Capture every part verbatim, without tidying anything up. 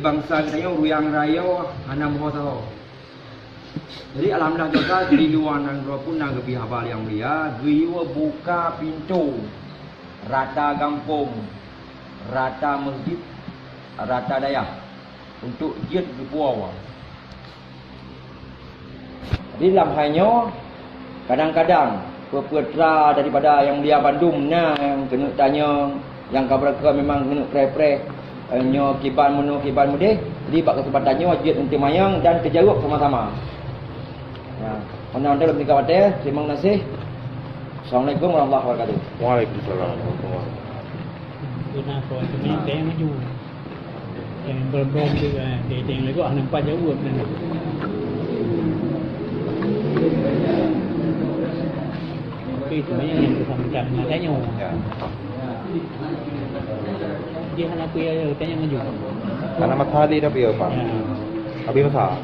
Bansa geutanyoe ruyang rayeuk hana meuho saho. Jadi, alhamdulillah, di luwa nanggroe pun na geubri haba nyang mulia, geuyue buka pintoe rata gampông, rata meuseujid, rata dayah untuk jeuet geupuwoe. Jadi lam hai nyoe, kadang-kadang peue-peue tra daripada nyang mulia bandum na nyang keuneuk tanyong, nyang ka beureukat memang keuneuk preh-preh, eh, nyoe kiban meunoe kiban meudeh. Jadi bak keuseumpatan nyoe jeuet eunteuk manyong dan teujaweueb sama-sama. Ya, meunan lom tingkat watée. Terima kasih. Assalamualaikum warahmatullahi wabarakatuh. Waalaikumsalam warahmatullahi wabarakatuh. Kenapa? Cuma yang saya maju. Yang belum-belum tu, eh, dia, dia yang lagu, ah, nampak jauh kan. Okey, cuma yang, yang bersama macam dengan tanya. Ya. Dia hana apa ya, tanya maju. Karena masalah dia tapi ya, Pak. Ya. Habis masalah.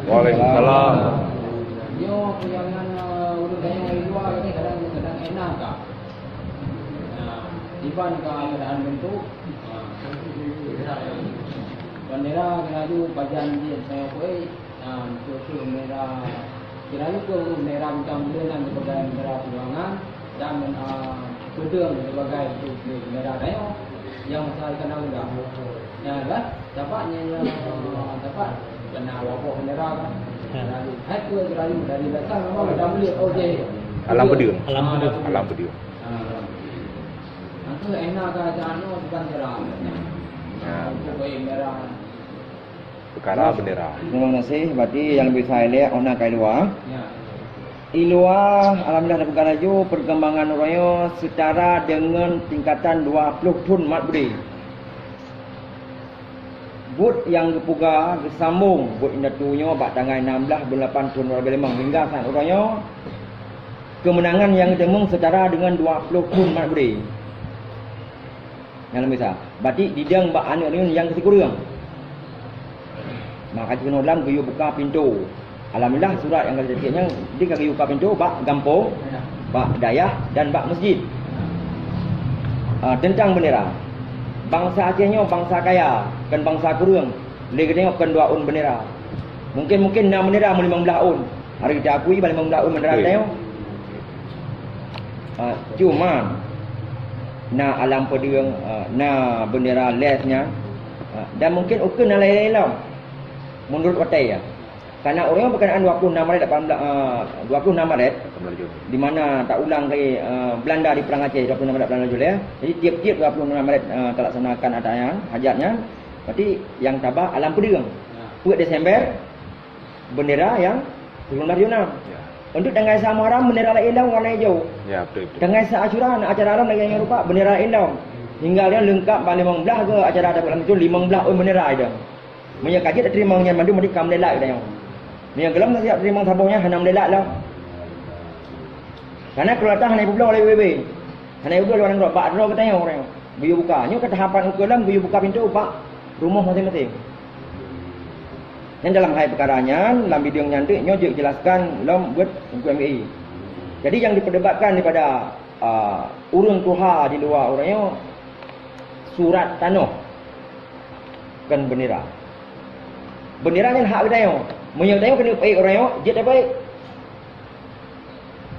Waalaikumsalam. Nyoe peujangan, eh, ureueng gayong di luwa ni kadang-kadang enak ka. Nah, iban ka keadaan bentuk. Nah, bendera kena ju pajan jih saya kuih. Nah, untuk tu bendera, kira itu bendera macam bulan sebagai bendera perjuangan dan, ah, pedang sebagai itu bendera kayu yang besar kena udah. Ya, lah, dapat ni, dapat kena wabah bendera kan. Ya. Kira itu, hai tu kira itu dari dasar memang dah boleh, oh, je. Alam pedang. Alam pedang. Alam pedang. Ah. Itu enak ke aja anu bukan bendera. Ya. Untuk bayi merah. Peukara bendera. Terima kasih. Berarti nyang leubeh sai lé, oh na ka i luwa. Ya. I luwa, alhamdulillah, tapeugah laju, perkembangan uroe nyoe setara dengan tingkatan dua puluh thon mat beudé. Buet nyang geupeugah geusambong buet indatu nyoe bak tanggai enam belas bulan lapan thon dua ribu limong hingga saat uroe nyoe, keumeunangan nyang geuteumeung setara dengan dua puluh thon mat beudé. Nyang leubeh sa. Berarti didong bak aneuk lôn nyang keusikureueng. Maka jikeunoe lam geuyue buka pintoe. Alhamdulillah, surat nyang ka lheueh nyan, di ka geuyue buka pintoe bak gampông, bak dayah, dan bak meuseujid. Ah, teuntang bendera. Bansa Aceh nyoe bansa kaya, kon bansa kureueng. Lé geutanyoe kon dua ôn bendera. Mungken-mungken na bendera meulimong blaih ôn. Hari kita akui bak limong blaih ôn bendera geutanyoe. Ah, cuma na alam pedang, ah, na bendera les nyan, ah, dan mungken ukeue na laén lom. Menurut watée ya. Karena ureuëng berkenaan dua puluh enam Maret lapan belas, ah, dua puluh enam Maret, di mana taulang lagi, ah, Belanda di Perang Aceh, dua puluh enam Maret Belanda Julai. Jadi tiap-tiap dua puluh enam Maret, ah, talaksanakan adat nyan, hajat nyan, berarti nyang tabah alam pedang. Peuet Desember, bendera nyang tujuh belas Juna. Ya. Untuk tanggai sa Muharram, bendera laén lom warna hijau. Ya, betul, betul. Tanggai sa Asyura, na acara lom lagée nyang rupa, bendera laén lom. Hingga nyan leungkap bak limong blaih ke acara dapat langsung limong blaih ôn bendera itu. Meunyoe ka jeuet teurimong nyan mandum, meusti ka meulelak geutanyoe. Meunyoe gohlom siap teurimong saboh nyan, hana meulelak lom. Karena kedaulatan hana ipeubloe lé B B B. Hana ipeubloe lé ureuëng droe, bak droe geutanyoe ureuëng. Geuyue buka. Nyoe keu tahapan ukeue lom, geuyue buka pintoe bak rumoh maséng-maséng. Nyan dalam hai peukara nyan, lam bidang nyan teuk, nyoe jeuet jelaskan lom buet Teungku M A I. Jadi, nyang diperdebatkan daripada, a, ureuëng tuha di luwa uroe nyoe, surat tanoh kon bendera. Bendera nyan hak geutanyoe. Meunyoe geutanyoe keuneuk paék uroe nyoe, jeuet tapaék.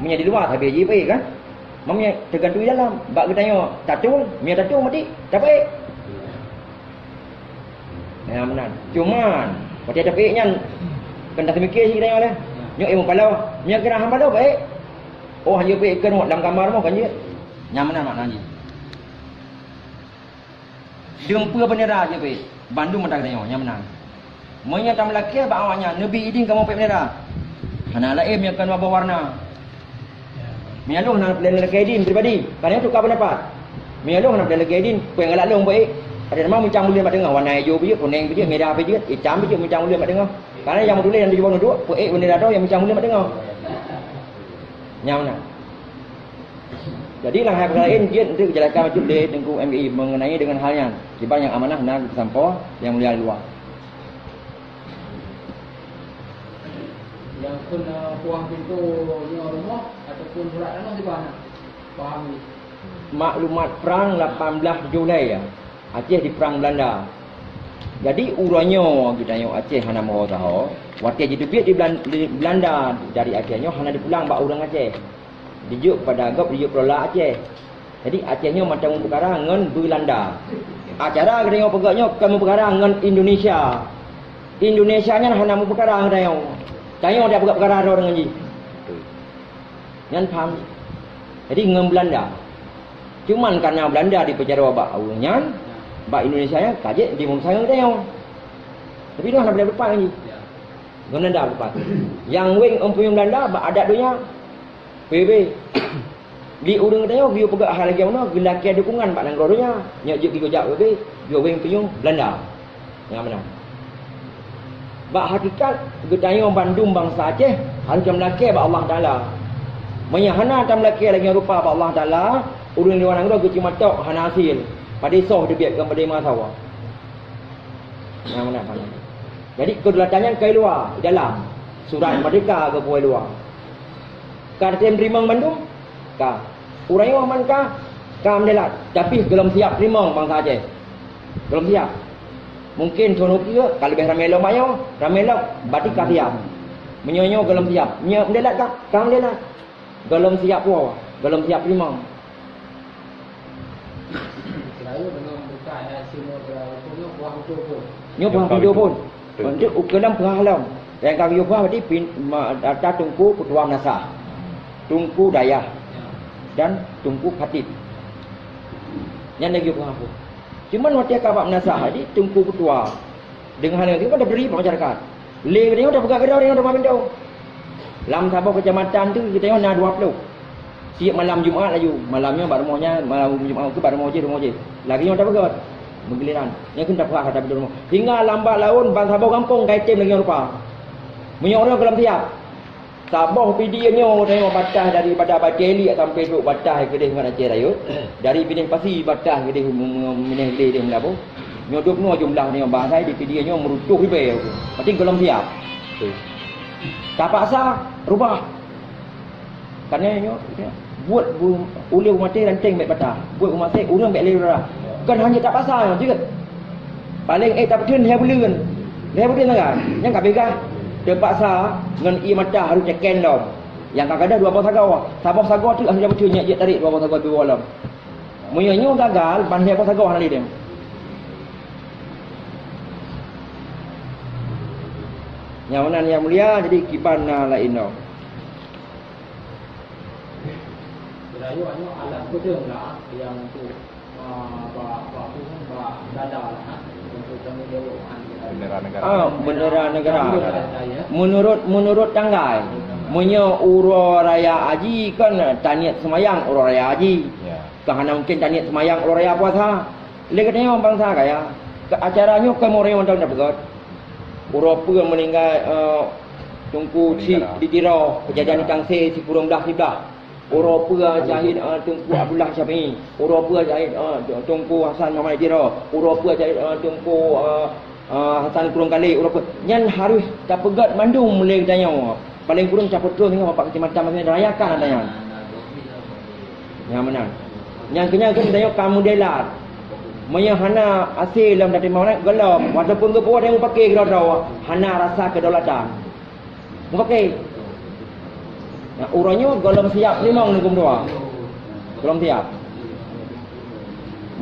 Meunyoe di luwa sabe jih paék kan? Meunyoe teugantung di dalam. Bak geutanyoe tatung, meunyoe tatung meuti tapaék. Nah, meunan. Cuman, watée tapaék nyan, kon taseumiké cit geutanyoe lé. Nyoe ilmu paloe. Meunyoe keunan hana paloe, paék. Oh, hanjeuet paék keunoe lam kamar moh kan jeuet. Nyan meunan makna jih. Dum peue bendera jeuet paék, bandum mata geutanyoe nyang meunan. Meunyoe tameulakée bak awaknyan, neubi idin kamoe paék bendera. Hana laén meunyoe kon dua boh warna. Meunyoe lôn hana lakée idin pribadi, karena tuka pendapat. Meunyoe lôn hana lakée idin, peue nyang galak lôn paék. Ada nama meucang buleuen bak teungoh, warna ijo pih jeuet, kuneng pih jeuet, merah pih jeuet, itam pih jeuet, meucang buleuen bak teungoh. Karena nyang meutuléh dan tujuh boh nuduek, paék bendera droe nyang meucang buleuen bak teungoh. Nyang meunan. Jadi, lam hal laén jeuet untuk dijelaskan bacut lé Teungku M G I mengenai dengan hal nyan. Kiban nyang amanah na geupeusampoe nyang mulia di luwa. Nyang kheun, eh, kuah pintoe nyoe rumoh ataupun surat tanoh di bawah na? Paham ni? Maklumat perang lapan belas tujuh belas ya. Aceh diperang Belanda. Jadi, uroe nyoe geutanyoe Aceh hana meuho saho. Watèe jiteubiet di Belan-, di Belanda dari Aceh nyoe hana dipulang bak ureueng Aceh. Dijok pada gob, dijok kelola Aceh. Jadi, Aceh nyoe mantong meupeukara ngon Beulanda. Acara geutanyoe peugah nyoe kon meupeukara ngon Indonesia. Indonesia nyan hana meupeukara ngon tanyoe. Tanyoe dak peugah peukara droe ngon jih. Nyan paham. Jadi, ngon Beulanda. Cuman karena Beulanda dipeujaroe bak ureueng nyan, bak Indonesia nyan ka jeuet dimeusahoe ngon tanyoe. Tapi droe hana boleh leupah ngon jih. Ngon Beulanda leupah. Nyang weng empunyueng Beulanda bak adat donya. P B B. Di ureueng geutanyoe geuyue peugah hal lagèe meunoe geulakèe dukungan bak nanggroe donya. Nyoe jeuet geuyue jak P B B, geuyue weng pinyueng Beulanda. Nyang meunan. Bak hakikat, geutanyoe bandum bansa Aceh harôh tameulakèe bak Allah Taala. Meunyoe hana tameulakèe lagèe nyoe rupa bak Allah Taala, ureueng luwa nanggroe geucuma tok hana hasé. Padé soh teubiet kon padé meusawa. Nyang meunan, meunan. Jadi, kedaulatan nyan ka i luwa, i dalam. Surat merdeka geupeue i luwa. Ka teurimong bandum? Ka. Ureueng nyoe man ka, ka meudalat. Tapi gohlom siap teurimong bansa Aceh. Gohlom siap. Mungken thôn ukeue ka leubeh ramé lom ayoe, ramé lom, berarti ka siap. Meunyoe nyoe gohlom siap, nyoe meudalat ka, ka meudalat. Gohlom siap woe, gohlom siap teurimong. Seulalu deungon bukai, eh, si model huköm nyoe buah beutôi pun. Nyoe buah beutôi pun. Untuk ukeue lom peugah lom. Nyang ka geuyue peugah berarti pin-, ma-, ata Teungku Peutua Meunasah, Teungku Dayah, dan Teungku Khatib. Nyan lagèe peugah pun. Cuman watèe ka bak meunasah, jadi Teungku Peutua, deungon hana, kan tabri bak masyarakat. Lé geutanyoe tapeugah keudroe, tanyoe tapeugah pintoe. Lam saboh keucamatan tu geutanyoe na dua ploh. Tiep malam Jumat laju, malam nyoe bak rumoh nyan, malam Jumat tu bak rumoh jih, rumoh jih. Lagèe nyoe tapeugah, meugileran. Nyan kheun tapeugah kata pintoe rumoh. Hingga lam bak laon, ban saboh gampông ka item lagèe nyoe rupa. Meunyoe ureueng gohlom siap, saboh Pidie nyoe tanyoe bataih daripada Batèe Iliek sampai trok bataih keudeh ngon Aceh Rayeuk. Dari Binéh Pasi bataih keudeh, Binéh Glé deh Meulaboh. Nyoe dua ploh jumlah nyoe bansa di Pidie nyoe meurutoh ribèe. Berarti gohlom siap. Tapaksa rubah. Karena nyoe, buet bu-, ulèe beumaté ranteng bèk patah. Buet beumaté ureueng bèk lé rara. Kon hana tapaksa nyoe jeuet. Paléng ék tapeutheun lhèe buleuen. Lhèe buleuen sagai. Nyang ka beugaih. Teupaksa ngon ié mata harôh teken lom. Nyang ka gadôh dua boh sagoe. Saboh sagoe teuk harôh tapeutheun, nyak jeuet tarek dua boh sagoe dua lom. Meunyoe nyoe gagal, ban lhèe boh sagoe hana lé dem. Nyang meunan nyang mulia, jadi kiban na laén nyoe. Beurayeuk nyoe alat peudeueng lah nyang untuk, ah, bak, bak, bak dada lah, ha, untuk tanggung jawab, ha. Bendera negara. Ah, bendera negara. Bendera negara, ya. Menurut, menurut tanggai, meunyoe uroe raya haji kan taniet seumayang uroe raya haji. Ya. Ka hana mungken taniet seumayang uroe raya puasa. Lé geutanyoe bansa kaya, keu acara nyoe keu mureueng mantong tapeugöt. Uroe peue meuninggai, eh, Teungku Chik di Tiro, keujadian di Tangse sikureueng blah siblah. Uroe peue syahid, eh, Teungku Abdullah Syafi'i. Uroe peue syahid, eh, Teungku Hasan Muhammad di Tiro. Uroe peue syahid, eh, Teungku, eh, eh, Hasan Kureueng Kalé. Uroe peue. Nyan harôh tapeugöt mandum lé geutanyoe. Paleng kureueng tapeutrôh singoh bak keucamatan maséng rayakan ata nyan. Nyan meunan. Nyang keu nyan keuh tanyoe ka meudelat. Meunyoe hana hasé lom tateumé meunan, gohlom, walaupun geupeue tanyoe mupake keudroe-droe, hana rasa kedaulatan. Mupake. Nah, uroe nyoe gohlom siap teurimong neugum dua. Gohlom siap.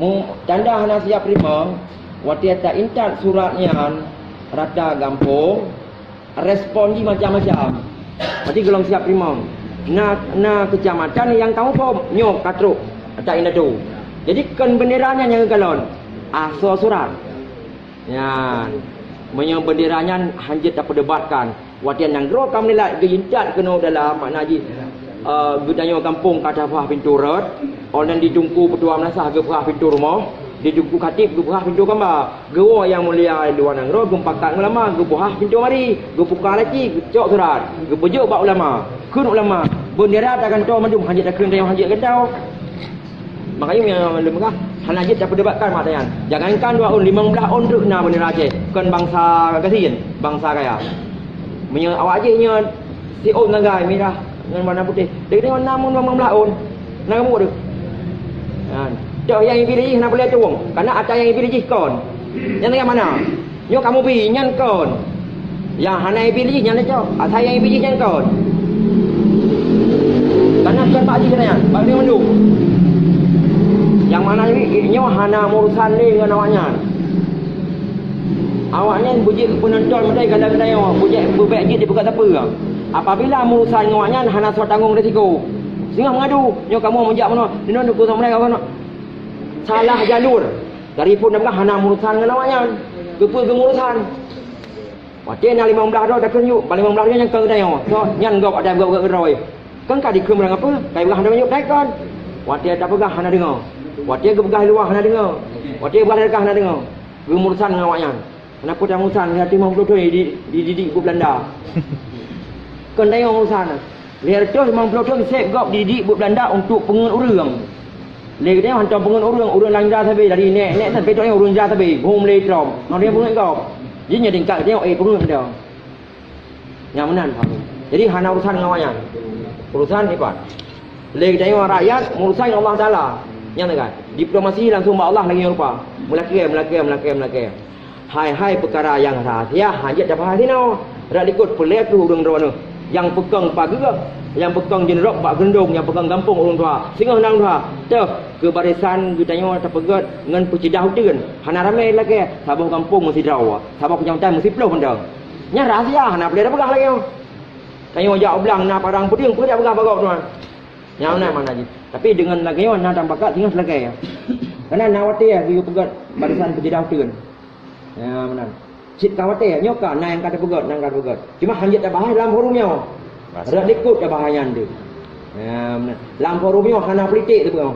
Mu-, tanda hana siap teurimong, watèe taintat surat nyan rata gampông, respon jih macam-macam. Berarti gohlom siap teurimong. Na, na keucamatan nyang ka muphom, nyoe ka trok ata indatu. Jadi kon bendera nyan nyang geukalon, asoe surat. Nyan, meunyoe bendera nyan hanjeuet tapeudebatkan, watèe nanggroe ka meunilai geuintat keunoe dalam, makna jih, eh, geutanyoe gampông ka tapeugah pintoe rot, oh nan di Teungku Peutua Meunasah geupeugah pintoe rumoh, di Teungku Khatib geupeugah pintoe kamba. Geuwoe nyang mulia luwa nanggroe geumupakat ngon ulama, geupeugah pintoe mari, geupuka laci, geucok surat, geupeujok bak ulama. Kheun ulama, bendera tagantoe mandum hanjeuet takheun tanyoe hanjeuet gantoe. Makanya meunyoe lôn peugah, hana jeuet tapeudebatkan masalah nyan. Jangankan dua ôn, limong blaih ôn treuk na bendera Aceh, kon bansa gasien, bansa kaya. Meunyoe awak jih nyoe siôn sagai mirah ngon warna putéh, deungon na mun limong blaih ôn, na kamoe deuh. Nyan. Cok nyang ipilih jih hana peureulée tueng, karena atra nyang ipilih jih kon. Nyan dengan mana? Nyoe kamoe bi nyan kon. Nyang hana ipilih nyan cok, asai nyang ipilih nyan kon. Karena kon bak jih nyan, bak jih mandum. Nyang mana nyoe hana meurusan lé ngon awaknyan. Awaknyan beujeuet keu peunonton meudai ganda-ganda nyoe, beujeuet beubek jeuet dipeugah sapeue. Apabila meurusan ngon awaknyan hana soe tanggong risiko. Singoh meungadu, nyoe kamoe meujak meunoe, dinoe neukeuh samulai kamoe. Salah jalur. Dari phon dan hana meurusan ngon awaknyan. Keupeue geumeurusan? Watée na limong blaih droe takheun yuk, ban limong blaih droe nyang keu geutanyoe. So, nyan gob ada gob-gob droe. Kan ka dikheun barang apa? Kai peugah hana yuk dai kon. Watée tapeugah hana deungoe. Watée geupeugah luwa hana deungoe. Watée peugah dekat hana deungoe. Geumeurusan ngon awaknyan. Kenapa tak meurusan? Hati limong puluh thon di, di, dididik buet Belanda. Kon tanyoe urusan. Lhée reutôh limong puluh thon seb gob dididik buet Belanda untuk peungeut ureuëng. Lé geutanyoe hantom peungeut ureuëng, ureuëng nyang jroh sabe dari nek-nek sampai trok ureuëng jroh sabe, bum lé trom. Ngon dia peungeut gob. Jadi nyan tingkat geutanyoe eh peungeut dah. Nyang meunan paham. Jadi hana urusan ngon awaknyan. Urusan ipat. Lé geutanyoe rakyat, urusan ngon Allah Taala. Nyang teuka. Diplomasi langsung bak Allah lagée rupa. Meulakée, meulakée, meulakée, meulakée. Hai-hai peukara nyang rahsia hana jeuet tabahas sinoe. Rot likot peulée keu ureuëng droeneuh. Nyang peukong pageue, nyang peukong jeunrok bak geundong, nyang peukong gampông ureuëng tuha. Singoh nang tuha. Teuh, keu barisan geutanyoe tapeugét ngon peuceudah uteuen. Hana ramé lakée, saboh gampông meusidroe, saboh keucamatan meusiplôh banda. Nyan rahsia hana peulée tapeugah lagée nyoe. Tanyoe jak u blang na padang peudeueng, peue jak peugah bak gob tuan. Nyan na mana jih. Tapi deungon lagée nyoe na tambakat singoh seulakée. Karena na watée geuyue peugét barisan peuceudah uteuen. Ya, meunan. Cit ka watée, nyoe ka, na nyang ka teupeugét, na nyang ka teupeugét. Cuma hana jeuet tabahas lam forum nyoe. Rot likot tabahas nyan deuh. Ya, meunan. Lam forum nyoe hana politik teupeue.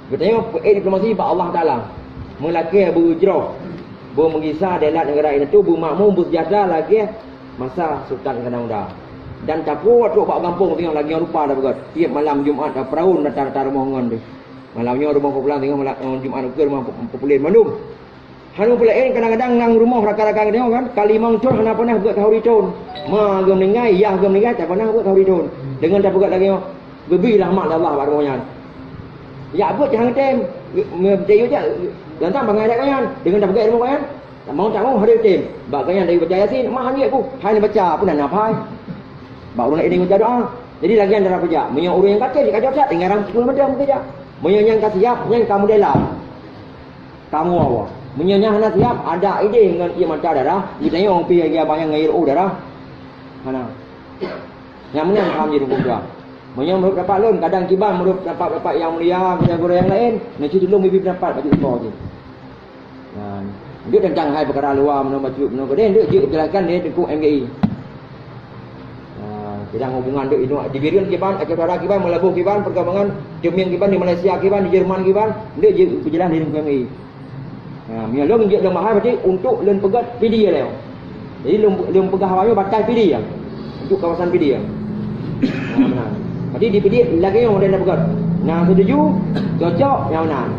Geutanyoe peuék diplomasi bak Allah Taala. Meulakée beujroh, beumeugisa deulat neugara indatu, beumakmu, beuseujahteura lagée masa Sultan Iskandar Muda. Dan tapuwoe trok bak gampông singoh lagée rupa tapeugét. Tieb malam Jumat tapeurawon rata-rata rumoh ngon deuh. Malam nyoe rumoh populan singoh malam, eh, Jumat ukeue rumoh populer mandum. Hana peulaén kadang-kadang lam rumoh rakan-rakan geutanyoe kan, ka limong thon hana pernah beuet kahuri thon. Ma geumeuninggai, yah geumeuninggai, tak pernah beuet kahuri thon. Deungon tapeugét lagée nyoe, geubi rahmat lé Allah bak rumoh nyan. Jak beuet jangan tem, meutayue jak, gantang bangai dak nyan. Deungon tapeugét rumoh nyan, mau tak mau harus tem. Bak nyan dari baca Yasin, mah hana ku, hai baca pun hana pai. Bak ureuëng laén baca doa. Jadi lagée nyan dara peujak. Meunyoe ureuëng nyang ka tem, jikajoh that, tinggai ram pukul mantong keujak. Meunyoe nyan ka siap, nyan ka meudela. Kamoe awak. Meunyoe nyan hana siap, ada idéh ngon ié mata darah, geutanyoe pih lagi abang nyang ngair oh darah. Hana. Nyang meunan paham jih dukung dua. Meunyoe menurut pendapat lôn, kadang kiban menurut pendapat-pendapat yang mulia, guru-guru yang lain, neuci tulông bibit pendapat baju iko jih. Nah, jeuet tentang hai peukara luwa meunoe baju meunoe keudeh, jeuet jeuet jelaskan lé Teungku M G I. Ah, sidang hubungan dek inoe di Bireuen kiban, Aceh Utara kiban, Meulaboh kiban, perkembangan Teumieng kiban di Malaysia kiban, di Jerman kiban, dek je peujeulaih di P M I. Ha, meunyoe lôn jeuet lôn bahai berarti untuk lôn peugét P D A lé. Jadi lôn, lôn peugah awak nyoe batai P D A. Untuk kawasan P D A. Ha, meunan. Berarti di P D A lagée nyoe model dah peugét. Nah, setuju, cocok, nyang meunan.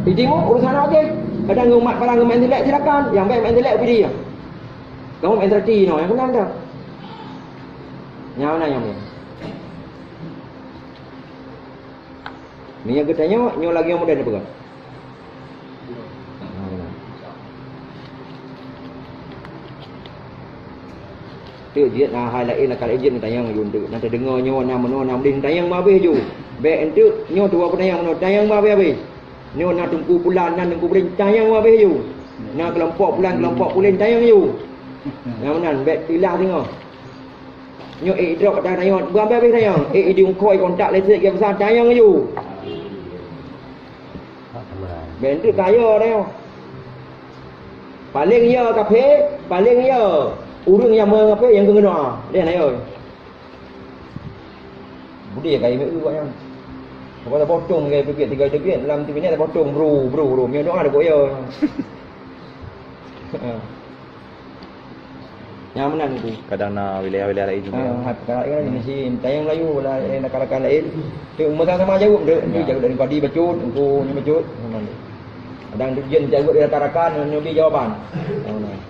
Di timu urusan awak jih. Kadang umat barang umat intelek silakan, yang baik umat intelek P D A. Kamu main serti no, yang benar dah. Nyawa na nyang. Ni yang kita nyawa, nyawa lagi yang muda ni pegang. Tu jeuet na hai laén na kali jeuet tanyong yue tu. Na teudeungoe nyoe na meunoe na meulieng tanyong meuhabéh ju. Bék enteuk nyoe tuwoe peutanyong meunoe tanyong meuhabéh-habéh. Nyoe na teungku pulan, na teungku pulan, tanyong meuhabéh ju. Na keulompok pulan, keulompok pulan, tanyong ju. Nyang meunan, bék tilah singoh. Nyoe ék idrop ata tanyong, beuhabéh-habéh tanyong. Ék idi ungkoi kontak listrik nyang besar, tanyong ju. Bék enteuk kaya tanyong. Paléng ya kaphé, paléng ya ureuëng nyang meungaphé nyang geuneudoa. Deh na yo. Budé ka imé u awaknyan. Apa dah potong ke piet tiga piet lam tu minyak dah potong bro bro bro. Minyak doa dah boya. Nyang meunan tu. Kadang na wilayah-wilayah laén juga. Ha, ha, kadang laén di sini. Tayang Melayu lah, eh, rakan-rakan laén. Tu, sama-sama jaweueb, dek. Ya. Jaweueb dari padi bacut, engko ni bacut. Memang. Kadang tu jen jaweueb dari rakan-rakan, nyobi jawaban. Yang meunan.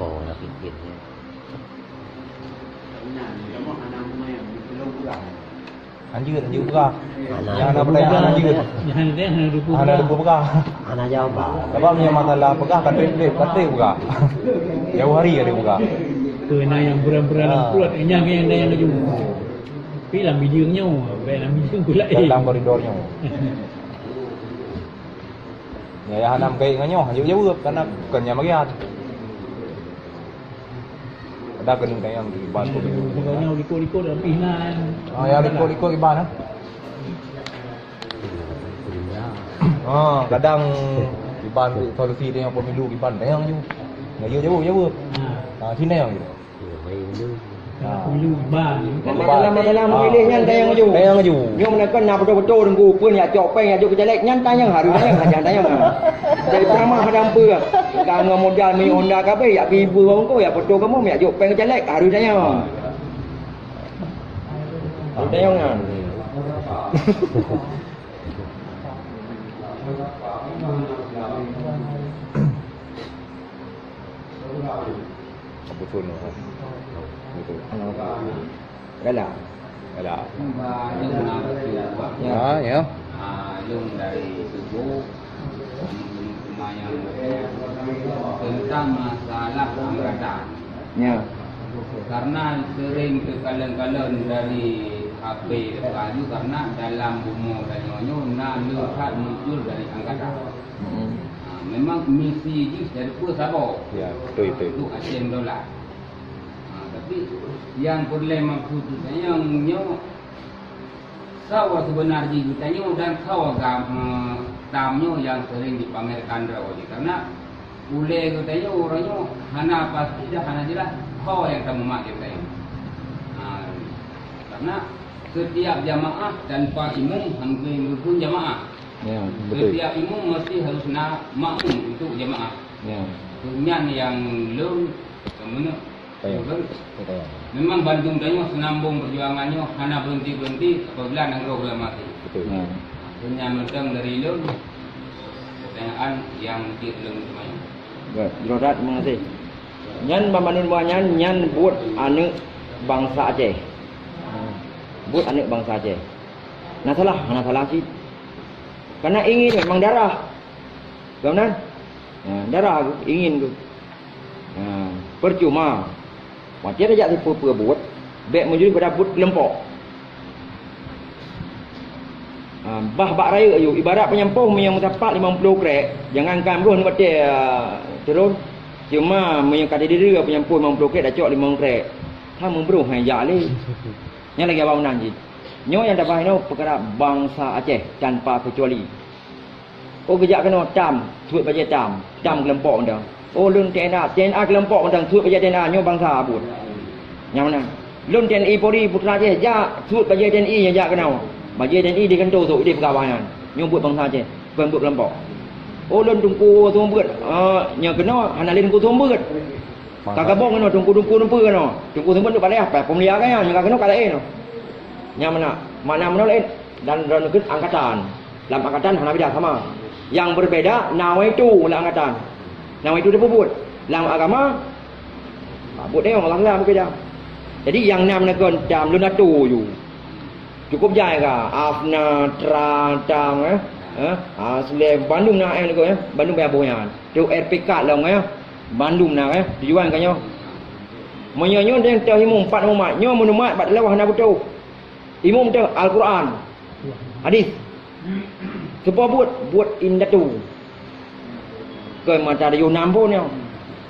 Oh, nak fikir, ya. Hanjeuet, hanjeuet peugah. Hana. Nyang hana peudayaan hanjeuet. Nyang hana, hana dupeue peugah. Hana dupeue peugah. Hana jawaban. Sabab meunyoe masalah peugah, ka trép-trép, ka trép peugah. Jauh hari ka trép peugah. Tu na nyang buran-buran. Ha. Lam pruet, nyang, nyang, nyang laju. Tapi lam bijeung nyoe, baik lam bijeung pula, eh. Dalam koridor nyoe. Ya, ya, hana meukaét ngon nyoe, jaweueb-jaweueb, karena bukan nyang bagian. Ada keuneuk tayang di ban tu. Bukan nyoe, likot-likot dah pih na. Ah, ya, likot-likot iban, ah. Ah, kadang iban tu solusi dia yang pemilu iban tayang je. Ya, ya, jaweueb, jaweueb. Ha. Ah, sini tayang je. Pemilu iban. Masalah-masalah memilih nyan tayang aju. Tayang aju. Nyoe meunakon na beutôi-beutôi teungku peue jak cok péng, jak jok keu caleg, nyan tayang harus tayang, hana tayang. Dari peramal hadang peue. Ka ngon modal miyueb Honda kabeh, jak bri beuh bak bungkôh, jak foto kamoe, jak jok péng keu caleg, harus tayang. Harus tayang nyan. Apa tu, ha? Betul. Galak. Galak. Ya. Ha, ya. Ah, lôn dari suku, tentang masalah angkatan. Ya. Karena sering terkalon-kalon dari H P depan tu, karena dalam bumoe tanyoe nyoe na le that muncul dari angkatan. Mm-mm. Ha, memang misi jih dari peue saboh. Ya, betul, betul. Untuk Aceh Merdeka. Ha, tapi nyang peureulèe maksud geutanyoe nyoe, soe seubeuna jih geutanyoe dan soe gam-, eh, tam nyoe nyang sering dipamerkan droe jih. Karena ulèe geutanyoe uroe nyoe hana pasti dan hana jelas soe nyang tameumat di geutanyoe. Ha, karena setiap jamaah tanpa imum hana mungkin jamaah. Ya, betul. Setiap imum mesti harus na makmum untuk jamaah. Ya. Nyan nyang lôn keumeuneuek. Betul. Betul. Memang bandum tanyoe seunambong peujuangan nyoe hana berhenti-berhenti apabila nanggroe bulan mati. Betul. Ya. Nyan mantong dari lôn, pertanyaan nyang mungkin lôn teumanyong. Baik, jroh that, terima kasih. Nyan banmandum buah nyan, nyan buet aneuk bansa Aceh. Buet aneuk bansa Aceh. Na salah, hana salah cit. Karena ingin memang darah. Bukan beuna? Ha, darah tu, ingin tu. Ha, percuma. Watèe tajak sipeue-peue buet, bèk meujurih pada buet keulompok. Ha, bah bak rayeuk ayue, ibarat peunyampoh meunyoe meusapat limong ploh krek, jangankan broh watèe, ha, turun, cuma meunyoe ka didiri peunyampoh limong ploh krek, tacok limong krek, ka meubroh hai jak lé. Nyan lagèe awak meunan jih. Nyoe nyang tabahas nyoe peukara bansa Aceh tanpa keucuali. Oh, geujak keunoe tam, suet bajèe tam, tam keulompok mantong. Oh, lôn T N A, T N A keulompok mantong, suet bajèe T N A, nyoe bansa buet. Nyang meunan. Lôn T N I Polri, putra Aceh, jak, suet bajèe T N I nyang jak keunoe. Bajèe T N I di kantô sôk, idéh peugah bak nyan. Nyoe buet bansa Aceh, kon buet keulompok. Oh, lôn Teungku Seumeubeuet, ah, nyang keunoe hana lé Teungku Seumeubeuet. Ka gabong keunoe, Teungku, Teungku, Teungku keunoe. Teungku Seumeubeuet duek bak dayah, peumulia ka nyan, nyang ka keunoe ka laén. Nyang meunan, makna meunoe laén. Dan droeneuh angkatan. Lam angkatan hana beda, sama. Nyang berbeda, nawaitu lam angkatan. Nawaitu teupeubuet. Lam agama, ah, buet nyoe, Allah Taala beubeda. Jadi, nyang na meunan kon tam lôn atoe ju. Cukup jai ka. Afna, Tra, Tang, eh? Eh? Aslem, bandum na, eh, nyoe, eh? Bandum payah boh nyan. Tu R P K lom, eh? Bandum na, eh? Tujuan ka nyoe. Meunyoe nyoe, dan teuh imum, empat mumat. Nyoe meunumat, bak teulawah na beutôi. Imum teuh Al-Quran, hadis. Seupôt buet, buet indatu. Keu mata dayuh nambon nyoe.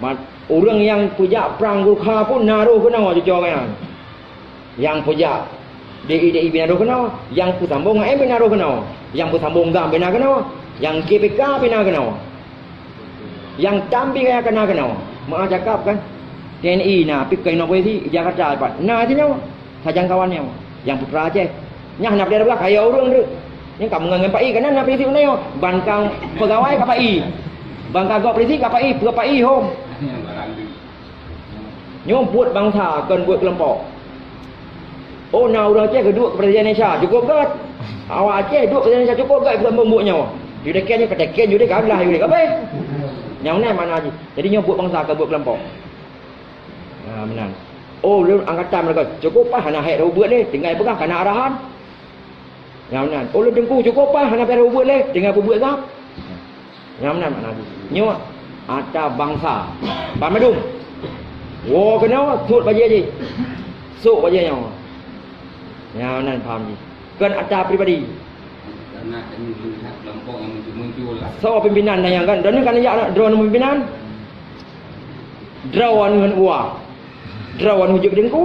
Ma-, ureueng nyang peujak prang Gurkha pun na roh keunoe cucoe nyan. Nyang peujak D I D I bina roh keunoe, nyang peusambong A M bina roh keunoe, nyang peusambong GAM bina keunoe, nyang K P K bina keunoe. Nyang tam pi gaya keunoe keunoe. Meu'ah cakap kan, T N I na, pi keunoe polisi, Jakarta pat. Na sinoe. Sajan kawan nyoe, nyang putra Aceh. Nyan hana peue-peue, kaya ureueng tu. Nyang ka meungon ngon Pak I, keunan na polisi u nyoe. Ban ka peugawai ka Pak I. Ban ka gob polisi ka Pak I, peue Pak I hom. Nyoe buet bansa, kon buet keulompok. Oh, na ureuëng Aceh geuduek keu Presiden Indonesia, cukup gét. Awak Aceh duek Presiden Indonesia, cukup gét keu buet nyoe. Judeken nyoe keuteken, judek gablah, judek kabeh. Nyang meunan makna jih. Jadi nyoe buet bansa, kon buet keulompok. Ha, meunan. Oh, lôn angkatan mereka, cukup paih hana hék rhot buet lé, tinggai peugah kana arahan. Nyang meunan. Oh, lôn teungku cukup paih hana payah rhot buet lé, tinggai peubuet gab. Nyang meunan makna jih. Nyoe ata bansa. Ban mandum. Woe keunoe, sot bajée jih. Sot bajée nyoe. Nyang meunan paham jih. Kon ata pribadi. Karena kami melihat kelompok yang muncul-muncul lah. Soe pimpinan dan nyang kan, dan kan jak droe pimpinan. Droe ngon uwa. Droe ngon jeuet keu teungku.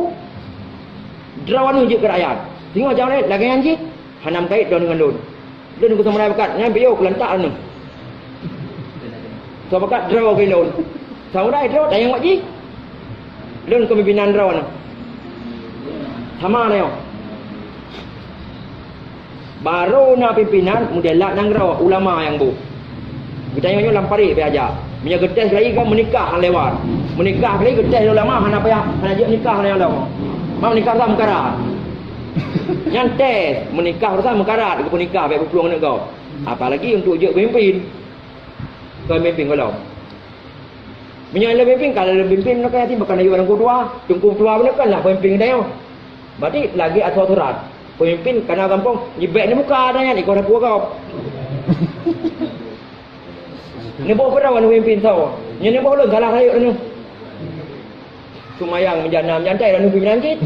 Droe ngon jeuet keu rakyat. Singoh jangan lagée nyan jih. Hana meukaét droe ngon lôn. Lôn keu samurai bakat, nyan biyeu keulantak nyoe. Samurai bakat droe keu lôn. Samurai droe tayang wak jih. Lôn keu pimpinan droe nyoe. Sama nyoe. Barô na pimpinan, mudalat nanggroe, ulama nyang boh. Geutanyoe nyoe lam parit pih aja. Meunyoe geutés lagi kan meunikah hana lewat. Meunikah lagi geutés lé ulama hana payah, hana jeuet nikah lé ulama. Ma meunikah rasa meukarat. Nyan tés, meunikah rasa meukarat, geupeunikah bèk peuplueng aneuk gob. Apalagi untuk jeuet pemimpin. Kon pemimpin gohlom. Meunyoe lé pemimpin, kalau lé pemimpin, maka yatim bukan lagi orang tua. Teungku tua beuna kan lah pemimpin geutanyoe. Berarti lagèe atoe aturan. Pemimpin kana gampông, jibèk neubuka ata nyan, ikoh dapur gob. Neuboh keudroe aneuk pemimpin soe? Nyoe neuboh lôn salah rayeuk nyoe. Seumayang meujana meujantai dan pemimpin cit.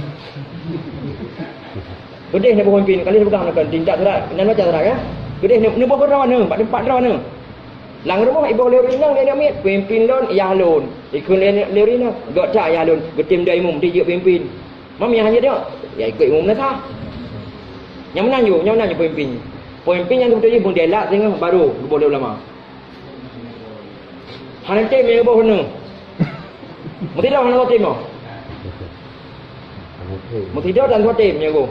Geudeh neuboh pemimpin, kali neupeugah neukan tindak surat, nan baca surat ya. Geudeh neu-, neuboh keudroe nyoe, bak teumpat droe nyoe. Lam rumoh iboh lé ureueng inong lé aneuk miet, pemimpin lôn, yah lôn. Ikheun lé, lé ureueng inong, gok that yah lôn, geutem dua imum, di jeuet pemimpin. Mam yah hanjeuet nyoe, ya ikot imum na sah. Nyang meunan yue, nyang meunan yue pemimpin. Pemimpin nyang teupeuteubiet beudelat singoh baru geuboh lé ulama. Hana tem nyang geuboh keunoe. Meusidroe hana tem nyoe. Meusidroe dan soe tem nyang geuboh.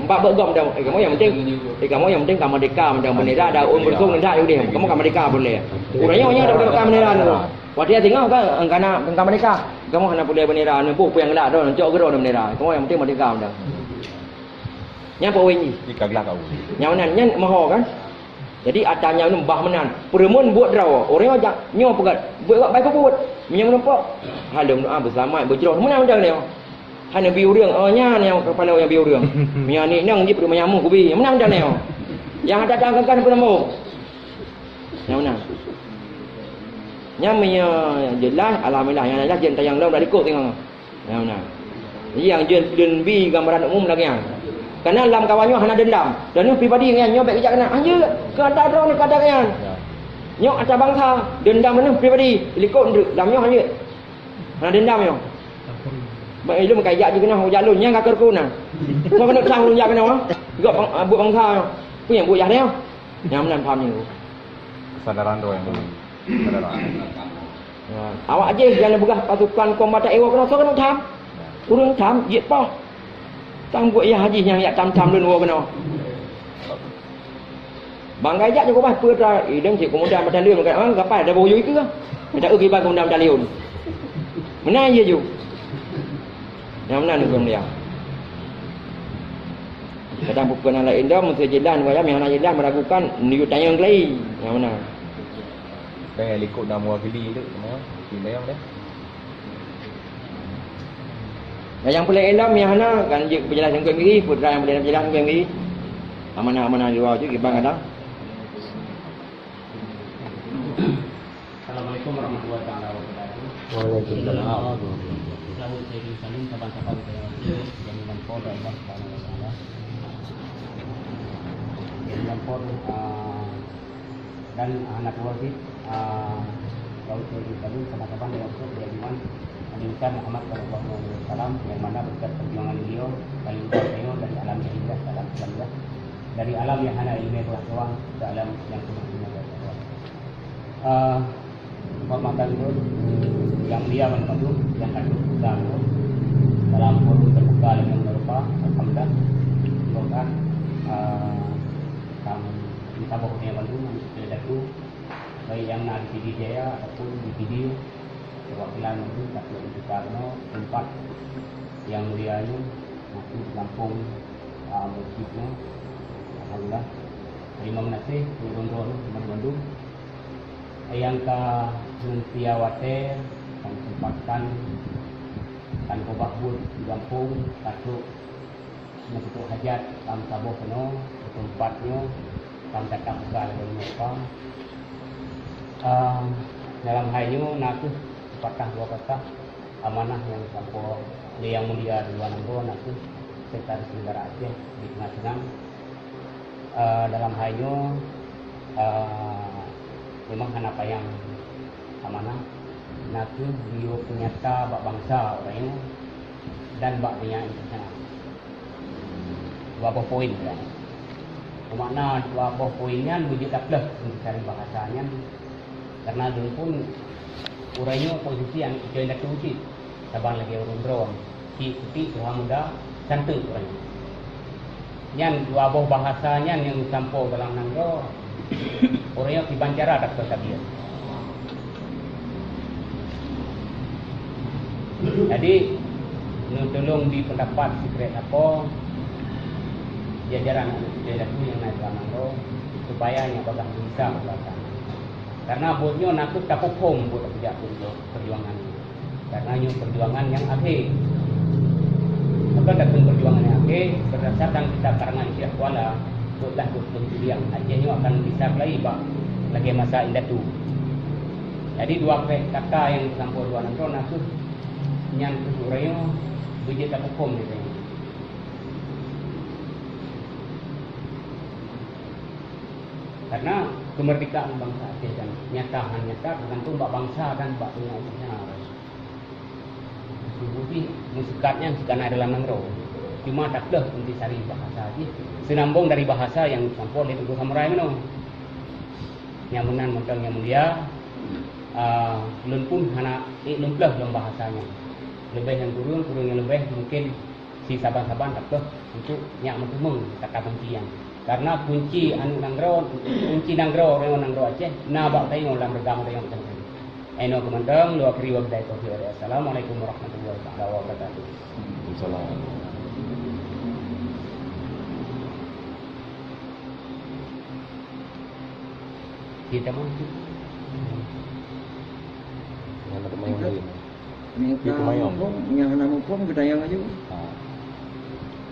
Empat bak gom dah. Eh, kamoe nyang penting, eh, kamoe nyang penting ka merdeka, merdeka bendera dah, ureueng beureusueng dah, udeh. Kamoe ka merdeka boleh. Ureueng nyoe, nyoe dah merdeka bendera tu. Watèe singoh ka, engkana, engka merdeka. Kamoe hana boleh bendera, neuboh peue nyang galak droe, neucok keudroe bendera. Kamoe nyang penting merdeka dah. Nyan poin jih. Nyang meunan, nyan meuho kan? Jadi, ata nyang bah meunan. Peureumeun buet droe. Ureueng jak nyoe peugah, buet gak bai peubuet. Meunyoe meurumpok, halo meudoa beuseulamat, beujroh. Meunan mantong nyoe. Hana bi ureueng, oh, nyan nyang kepala nyang bi ureueng. Meunyoe aneuk inong jih peurumoh nyamuk kubi. Meunan mantong nyoe. Nyang ata-ata kan peurumoh. Nyang meunan. Nyan meunyoe jeulaih, alhamdulillah. Nyang jeulaih, jeuet tayang lom, dak likot tengok. Nyang meunan. Nyang jeuet lôn bi gambaran umum lagèe nyan. Karena lam kawan nyoe hana dendam. Dan nyoe pribadi nyan nyoe bèk geujak keunan. Hanjeuet, keu ata droeneuh keu ata nyan. Nyoe ata bansa, dendam nyoe pribadi, likot ndeuek, lam nyoe hanjeuet. Hana dendam nyoe. Bak ilôn ka jak jih keunoe, jak lôn, nyan ka keu rukon na. Soe keuneuk sang lôn jak keunoe, ha? Gop bang-, buet bansa nyoe. Peue nyang buet jah nyoe? Nyang meunan paham nyoe. Kesadaran droe nyang meunan. Kesadaran. Ya, awak jih nyang neupeugah pasukan kombatan iwoe keunoe, soe keuneuk tham? Ureueng tham, jeuet poh. Tang buet yah jih nyang jak tham-tham lôn woe keunoe. Banggai jak nyang keubah peue tra, idong cit keumudian batalion, meukat, ah, gapai ada boh yue keu. Kita eu kiban keumudian batalion. Meunan jih ju. Nyang meunan ureueng mulia. Kadang peue-peue nyang laén dong, meuseujeulaih, nyang hana jeulaih, meuragukan, neuyue tanyong keulai. Nyang meunan. Kan nyang likot na mewakili tu, semua. Sintayong deh. Dan nyang peuleueh ilom nyang hana, kan jeuet peujeulah sungkot miri, putra nyang peuleueh peujeulah sungkot miri. Amanah-amanah di luwa tu, kiban kadang. Assalamualaikum warahmatullahi taala wabarakatuh. Waalaikumsalam. Selalu saya salam saban-saban ke jaminan Polda Allah Subhanahu wa Taala. Jaminan Polda, ah, Dan, ah, hana keudroe cit, ah, lôn ucok salam saban-saban nyang ucok di Ajuman Nabi Musa Muhammad sallallahu alaihi wasallam, nyang mana beureukat peujuangan beliau dari ubat beliau dari alam jahiliyah ke alam Islamiyah, dari alam nyang hana ileumèe pengetahuan ke alam nyang penuh dengan pengetahuan. Ah, hormatan lôn, nyang mulia banmandum, nyang ka lheueh peugah lôn dalam forum terbuka lagèe nyoe rupa, alhamdulillah, semoga, ah, ka meusaboh lé bandum, Datu, baik nyang na di Pidie Jaya ataupun di Pidie, Perwakilan itu dapat kita kena tempat yang mulia ini, waktu di kampung, ah, masjidnya. Alhamdulillah. Terima kasih, turun-turun, teman-teman. Nyang ka meuntia watée, ka meuseumpatkan, tan keubah buet di gampông, ka trok meututoe hajat, lam saboh keunoe, teumpat nyoe, lam tatap muka lagée nyoe ka. Ehm, dalam hai nyoe na kheueh sepatah dua patah amanah nyang sampoe lé Yang Mulia di luwa nanggroe, na kheueh Sekretaris Negara Aceh di teungoh seunang. Eh, dalam hai nyoe, eh, memang hana payang amanah, na kheueh beliau peunyata bak bansa uroe nyoe dan bak donya internasional. Dua boh poin kan. Makna dua boh poin nyan beujeuet taplôh meuseuti bahasa nyan, karena lôn pun uroe nyoe posisi aneuk cucoe indatu cit, saban lagée ureuëng droe. Cit putéh tuha muda, cantik ureuëng. Nyan dua boh bahasa nyan nyang sampoe dalam nanggroe, ureuëng nyoe kiban cara tapeutabiet. Jadi, neutulông di pendapat sikrek sapo jajaran aneuk cucoe indatu nyang na dalam nanggroe, supaya nyak bagah bisa meulaksanakan. Karena buet nyoe na kheueh tapeupom buet peujak perjuangan nyoe. Karena nyoe perjuangan nyang akhé. Maka dalam perjuangan nyang akhé, berdasarkan kitab karangan Syekh Kuala, buetlah buet peunculiang Aceh nyoe akan bisa keulai bak lagée masa indatu. Jadi dua pek kata nyang disampôh dua nanggroe na kheueh nyan kheueh uroe nyoe beujeuet tapeupom di tanyoe. Karena kemerdekaan bangsa Aceh dan nyata hana nyata tergantung bak bangsa dan bak dunia internasional. Meuseukatnya seukanak dalam nanggroe. Cuma takleuh intisari bahasa jih, seunambong dari bahasa nyang disampôh lé Teungku Samurai meunoe. Nyang meunan mantong nyang mulia, ah, lôn pun hana ék lôn plôh lom bahasa nyan. Leubeh nyang kureueng, kureueng nyang leubeh mungkin sisaban-saban takleuh untuk nyak meuteumeung kata kunci nyan. Karena kunci aneuk nanggroe, kunci nanggroe, nanggroe Aceh na bak tanyoe lam reugam tanyoe. Ainoe keumantong, lôn akhiri wabillahi taufiq wal hidayah. Assalamualaikum warahmatullahi taala wabarakatuh. Waalaikumsalam. Kita mau tu. Yang ada main lain. Itu mayang. Nyang hana muphom geutanyong laju. Ha.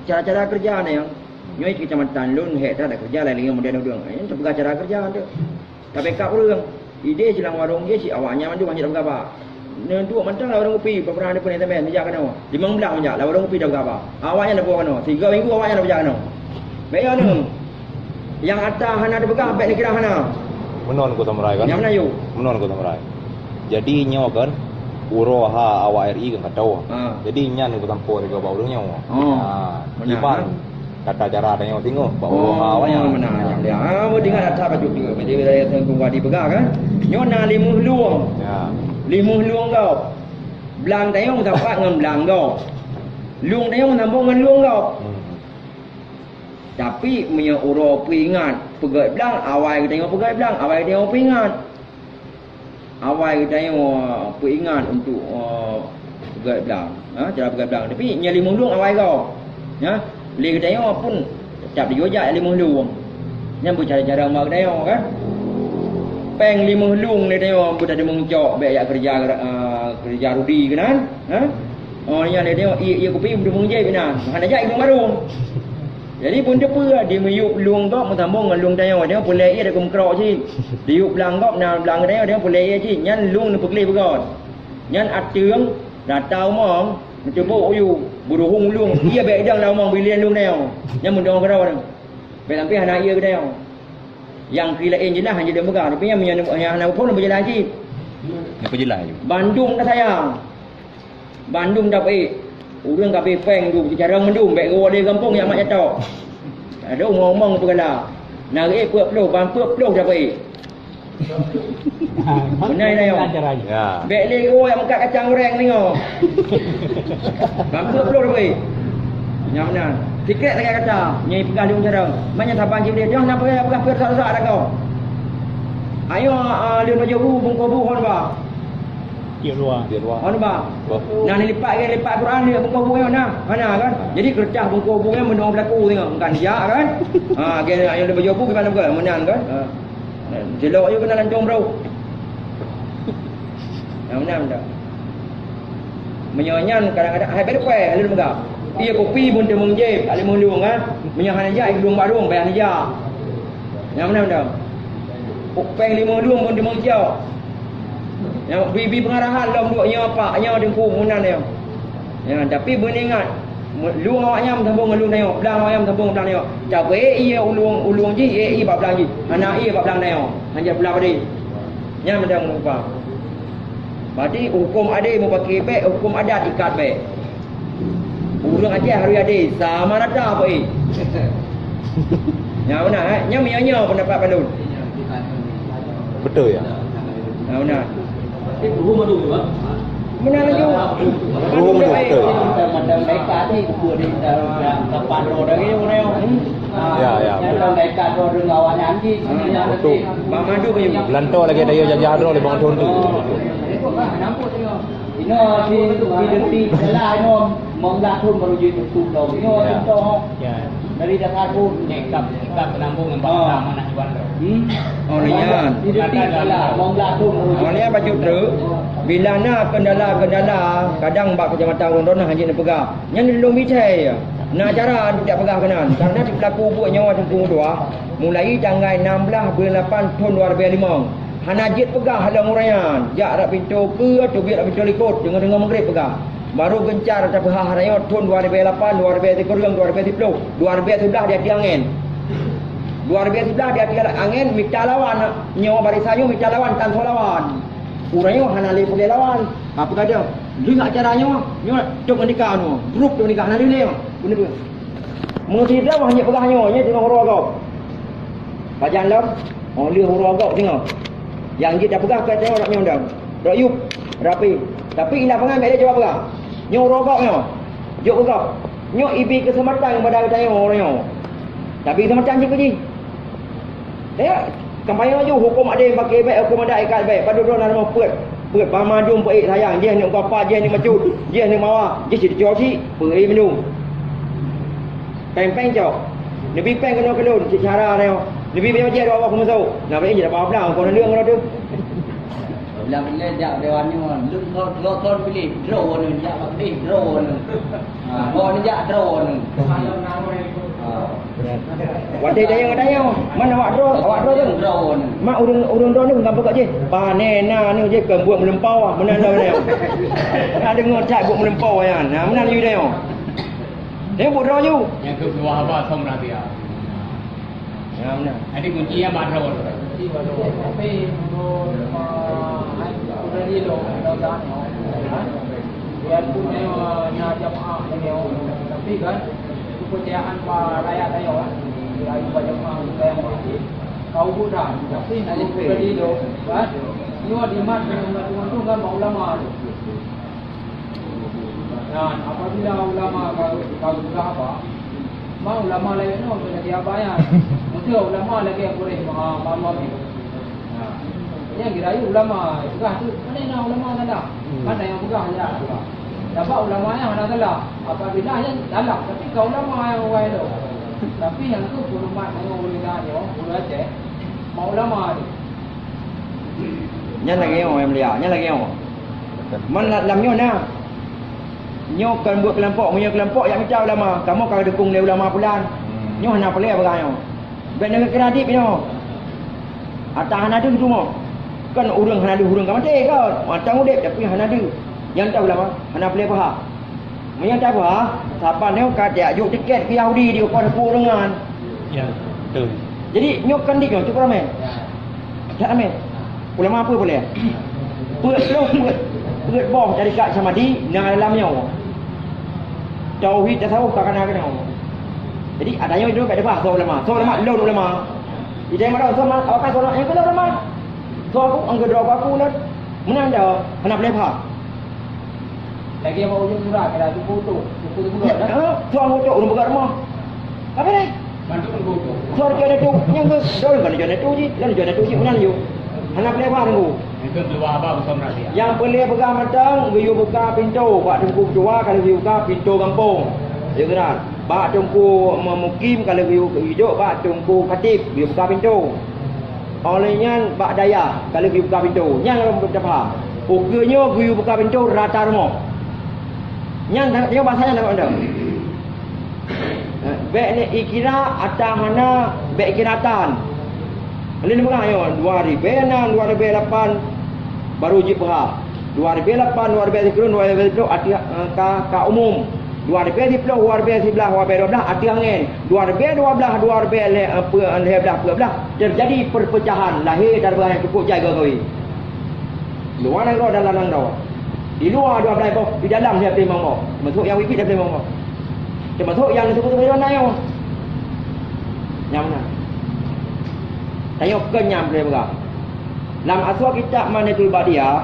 Cara-cara kerja nyoe, nyoe kecamatan lôn hék that keureuja laén lagée modern udeueng. Nyan teupeugah cara keureuja teuh. Tabeuka ureuëng, idéh silang warong jih si awaknyan mandum hana peugah ba. Neuduek mantong lam warong kupi, peue peurang neupeue teumé meujak keunoe. Limong blah meujak lam warong kupi tabeuka ba. Awaknyan neupeugah keunoe, sigoe minggu awaknyan neubeuja keunoe. Bék yo neuh. Nyang ata hana teupeugah bék neukira hana. Meunoe Teungku Samurai kan? Nyang meunan yue. Meunoe Teungku Samurai. Jadi nyoe kan uroe ha awak R I kan katoe. Ha. Jadi nyan Teungku sampoe sigoe bak ureuëng nyoe. Oh. Ha, meunan, kiban kan? Tata cara tanyoe singoh bak uroe ha awaknyan. Oh, meunan. Ya, ha, beuingat ata bacut juga. Jadi saya Teungku Wadi peugah kan. Nyoe na limong lueng. Ya. Limong lueng gob. Blang tanyoe meusapat ngon blang gob. Lueng tanyoe meusambong ngon lueng gob. Hmm. Tapi meunyoe uroe peuingat peugét blang, awai geutanyoe peugét blang, awai geutanyoe peuingat. Awai geutanyoe peuingat untuk, eh, peugét blang. Ha, cara peugét blang. Tapi nyan limong lueng awai gob. Ya, lé geutanyoe pun tetap jijak limong lueng. Nyan beucara-cara umat geutanyoe kan. Péng limong lueng lé tanyoe beutadeungon cok bék jak keureuja, eh, keureuja rudi keunan. Ha? Oh, nyan lé tanyoe ié-ié kupi beutadeungon jép inan. Hana jak limong barong. Jadi, buet peue di miyueb lueng gob meusambong ngon lueng tanyoe, tanyoe peureulée ié takheun meukrok cit. Diyueb blang gob na blang tanyoe, tanyoe peureulée ié cit. Nyan lueng neupeugleh beugôt. Nyan ateueng rata umong, meuteubok u yup, beuruhong lueng, ié bék idong lam umong, bilén lueng tanyoe. Nyan meudong keudroe. Bék sampoe hana ié geutanyoe. Nyang keu laén jeulaih hana jeuet peugah, tapi nyang, nyang hana muphom neupeujeulah cit. Neupeujeulah ju. Bandum tasayang. Bandum dapeuék. Ureuëng ka abéh péng dum, jicarông mandum, bék geuwoe lé gampông jak mat jatok. Ada umong-umong peugala. Na geuék peuet ploh, ban peuet ploh dapeuék. Beuna nyoe. Ya. Bék lé geuwoe jak meukat kacang goreng singoh. Ban peuet ploh dapeuék. Nyang meunan. Sikrek lagée kata, nyang peugah lé ureuëng carông. Meunyoe saban jih lé, nyoe na peugah, peugah peuet rusak-rusak lagoe. Ayo, ah, lôn tujoh bu, bungkôh bu hon ba. Tiep luwa. Tiep luwa. Hana ba. Bah. Nah, ni lipat ke lipat Quran di bungkôh buku nyoe nah. Hana kan? Jadi kertas bungkôh buku nyoe meunoe belaku tengok. Bukan jak kan? Ha, gen ayo le baju buku gimana bukan? Meunan kan? Ha. Nah, jelok ayo kena lancong bro. Nah, meunan dah. Meunyoe nyan kadang-kadang hai beda kuai, lalu meugah. Iya kopi pun teumong jeb, tak lima luang kan? Meunyoe hana jak, luang barong, bayar hana jak. Nyang meunan dah. Péng lima luang pun teumong jok. Nyang bi-bi pengarahan lom duek nyoe pak, nyoe teungku meunan nyoe. Ya, tapi beuingat, lueng awak nyan sambong ngon lueng nyoe, blang awak nyan sambong blang nyoe. Cabe iya ulueng, ulueng jih, eh, i bak blang jih. Hana iya bak blang nyoe. Hanya blang padé. Nyan meunan mupa. Berarti hukum adé mupaké bèk, hukum adat ikat bèk. Ureueng Aceh harus adé, sama rata apa eh. Nyang mana eh? Nyang mia-mia pendapat balon. Betul ya. Nah, benar. Benar laju. Ruhum tu betul. Macam mereka ni, buku ni, dapat roh dari orang. Ya, ya. Macam mereka roh dengan awak nanti. Betul. Bang Madu ni. Belanto lagi ada ya jajah roh lima tahun tu. Inoe si, si Denti salah inoe, lima belas thon baru jeuet tutup lom. Inoe contoh. Ya. Dari dasar thon. Ikab, ikab penambung yang bahasa mana Iwan tu. Hmm. Oh, nyan. Si Denti salah, lima belas thon baru jeuet. Oh, nyan bacut truk. Bila na kendala-kendala, kadang bak kecamatan ureueng droeneuh hana jeuet neupeugah. Nyan lôn bicai. Na cara untuk jak peugah keunan. Karena si pelaku buet nyoe teungku dua, mulai tanggai enam belas bulan lapan thon dua ribu lima. Hana jeuet peugah lom ureueng nyan. Jak rot pintoe keue, teubiet rot pintoe likot, deungoe-deungoe Maghrib peugah. Baru gencar tapeuhah nyoe thon dua ribu lapan, dua ribu sikureueng, dua ribu siploh, dua ribu siblah di ateueh angén. Dua ribu siblah di ateueh angén mita lawan. Nyoe barisan nyoe mita lawan, tan soe lawan. Ureueng nyoe hana lé peureulèe lawan. Apa kata? Lheueh acara nyoe, nyoe tok menikah nyoe. Grup tok menikah hana lé nyoe. Beuna peue? Meusidroe hana peugah nyoe, nyoe teungoh uroe gob. Pajan lom? Oh, lheueh uroe gob singoh. Nyang jeuet tapeugah ka teuh rot nyoe dong. Rot yup, rapi. Tapi indak peungan bèk lé jaweueb peugah. Nyoe uroe gob nyoe. Jok peugah. Nyoe ibi keuseumpatan keupada geutanyoe uroe nyoe. Tapi keuseumpatan cit keu jih. Ya, kampanye laju, hukum adé paké bèk, hukum adat ikat bèk. Padub droe na rumoh peuet. Peuet banmandum peuet sayang. Jih neuk gapa, jih neuk macut, jih neuk mawa, jih cit cok cit, peuet minum. Péng-péng cok. Neubi péng keunoe keu lôn, cit cara nyoe. Neubi banyoe jih dua boh keumeusok. Na bèk jih daba blang, kon leueng keunoe teuh. Bilang ilèe jak dewan nyoe, leueng keunoe, keunoe, keunoe pilih, droeneuh, jak bak pilih, droeneuh. Ha, keunoe jak droeneuh. Ha. Watèe dayang-dayang, man awak droe, awak droe tu. Mak ureueng, ureueng droeneuh ka peugah jih. Pane na nyoe jih keu buet meuleumpau, meunan lom nyoe. Ka deungoe that buet meuleumpau nyan. Nah, meunan laju nyoe. Nyoe buet droe ju. Nyang keu dua haba som rahsia. Ya, meunan. Jadi kunci nyan bak droe. Tapi menurut, ah, hai, sudah di lo, mudah-mudahan, ya. Biarpun, eh, na jamaah, tapi kan, kepercayaan bak rakyat saya, kan, di rakyat bak jamaah, saya yang berhati, kau pun dah, tapi nak jadi pribadi tu, kan, nyoe dimat dengan teman-teman tu kan, bak ulama tu. Dan apabila ulama ka, ka geupeugah haba, ma ulama laén nyoe keuneuk jiaba nyan. Meuteue ulama lagèe Quraisy, ma, ma, ma, Nah, nyang jirayu ulama, peugah tu, mana na ulama salah? Hmm. Mana nyang peugah salah? Sabab ulama nyan hana salah. Apabila nyan salah, tapi ka ulama nyang awai tu. Tapi nyang tu penghormat nyoe ureueng nyoe, ureueng Aceh, ma ulama tu. Nyan lagèe nyoe, Yang Mulia, nyan lagèe nyoe. Man la-, lam nyoe na. Nyoe kon buet keulompok, meunyoe keulompok jak mita ulama, kamoe ka geudukong lé ulama pulan. Hmm. Nyoe hana peue lé peugah nyoe. Bèk neukira dit nyoe. Ata hana deuh teuma. Kon ureueng hana deuh ureueng ka maté kon. Mantong udép tapi hana deuh. Nyang teuh ulama hana peue lé paha. Meunyoe tapeugah, saban nyoe ka tajok tiket keu Yahudi di ukeue ureueng nyan. Ya, betul. Jadi, nyoe kan dik nyoe, cukup ramé. Ya. That ramé. Ulama apa boleh? Peuet ploh, peuet, peuet boh tarekat Samadhi na dalam nyoe. Tauhid tasawuf ka kana keunoe. Jadi, ada nyoe dulu kat depan, soe ulama. Soe ulama, lôn ulama. Ida yang mana, soe ulama, awak kan soe ulama, yang kena ulama. Soe aku, angka dua aku, aku, lôn. Meunan dah, hana boleh faham. Lagèe bak ujong surat, kira suku tu, suku tu dulu, dah. Ha? Tuan moto ureueng peugah rumoh. Apa ni? Bantu ureueng tu. Tuan ke ada tu, nyang ke, dah kan ada tu ji, dah ada tu ji, mana you? Hana boleh faham tu. Itu dua abang bersama dia. Nyang peureulèe peugah mantong, geuyue buka pintoe bak Teungku Ketua, ka lheueh geuyue buka pintoe gampông. Ya keunan. Bak Teungku Mukim ka lheueh geuyue, geuyue jok bak Teungku Khatib, geuyue buka pintoe. Óh lheueh nyan bak dayah ka lheueh geuyue buka pintoe. Nyan lôn paham. Ukeue nyoe geuyue buka pintoe rata rumoh. Nyan, nyoe bahasa nyan lam undang. Eh, bèk ni ikira ata hana, bèk ikira tan. Laén peugah nyoe, dua ribèe enam, dua ribèe lapan, baru jeuet peuhah. Dua ribèe lapan, dua ribèe sikureueng, dua ribèe sikureueng, ateueh, eh, ka, ka umum. Dua ribèe siplôh, dua ribèe siblaih, dua ribèe dua blaih, ateueh angén. Dua ribèe dua blaih, dua ribèe lhèe, eh, peuet, lhèe blaih, peuet blaih, teujadi peupeucahan, lahé dara nyang cukôp jai gawé. Luwa nanggroe dan lam nanggroe. Di luwa dua blaih boh, di dalam lhèe ploh limong boh. Teumasok nyang wit-wit lhèe ploh limong boh. Teumasok nyang neuseumeubeuet nyoe. Nyang meunan. Tanyoe kon nyang peureulèe peugah. Lam asoe kitab Ma'natul Ba'diyah,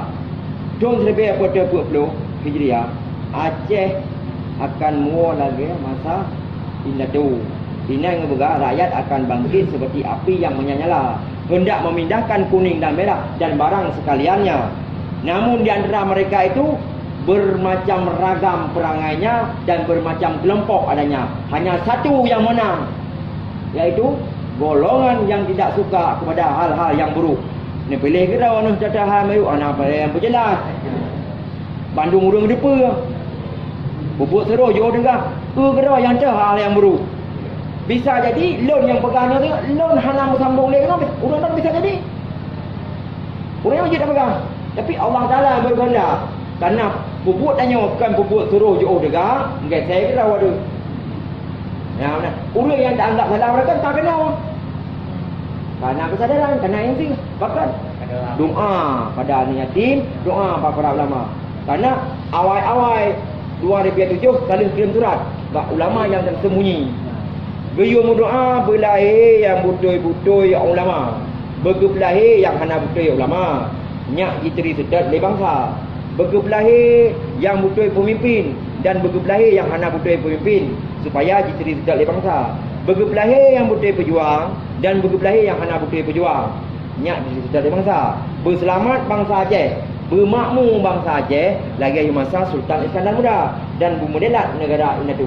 thôn siribèe peuet reutôh peuet ploh Hijriah, Aceh akan muwoe lagèe masa indatu. Inan geupeugah, rakyat akan bangkit seperti api yang menyala-nyala, hendak memindahkan kuning dan merah dan barang sekaliannya. Namun di antara mereka itu bermacam ragam perangainya dan bermacam kelompok adanya. Hanya satu yang menang, yaitu golongan yang tidak suka kepada hal-hal yang buruk. Neupiléh keudroe neuh teuhah meuyu, hana apa yang peujeulaih. Bandum ureuëng deupeue. Peubuet suroh jiôh teuga, eu keudroe nyang teuhah nyang buruk. Bisa jadi lôn nyang peugah nyoe, lôn hana meusambông lé keunoe, ureuëng nyan bisa jadi. Ureuëng nyan jeuet peugah, tapi Allah Taala beureukeundak. Karena peubuet tanyoe kon peubuet suroh jiôh teuga, geusé keudroe deuh. Nyang na, ureuëng nyang taanggap salah ureuëng kan ka keunoe. Karena keusadaran, karena insting, bahkan doa pada aneuk yatim, doa bak para ulama. Karena awai-awai dua ribèe tujoh ka lheueh kirim surat bak ulama nyang tersembunyi. Geuyue meudoa beulahé nyang beutôi-beutôi ulama, beugeupeulahé nyang hana beutôi ulama, nyak jituri seutôt lé bansa. Beugeupeulahé nyang beutôi peumimpin dan beugeupeulahé nyang hana beutôi peumimpin, supaya jituri seutôt lé bansa. Beugeupeulahé nyang beutôi peujuang dan beugeupeulahé nyang hana beutôi peujuang. Nyak jituri seutôt lé bansa. Beuseulamat bansa Aceh, beumakmu bansa Aceh lagèe masa Sultan Iskandar Muda dan beumeudelat neugara indatu.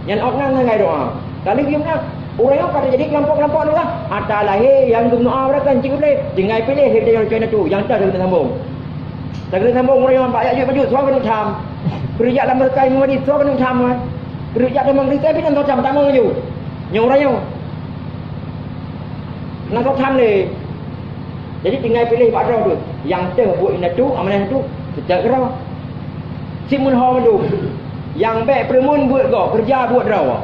Nyan awak nyan sagai doa. Ka lheueh geuh meunan, ureuëng nyoe ka teujadi keulompok-keulompok dua, ata lahé nyang geumeudoa bak rakan cit geubleh, tinggai piléh lé geutanyoe indatu nyang teuh keuneuk sambông. Teuh keuneuk sambông ureuëng nyoe bak Yajuj Majuj, soe keuneuk tham. Keureuja lam meuseukah Imam Mahdi, soe keuneuk tham. Keureuja lam meuseukah pih nyan soe tham, tamong laju. Nyoe ureuëng nyoe. Na soe tham lé. Jadi tinggai piléh bak droe teuh. Nyang teuh buet indatu, amanah indatu, seutôt keudroe. Cit meunho mandum. Nyang bèk peureumeun buet gob, keureuja buet droe.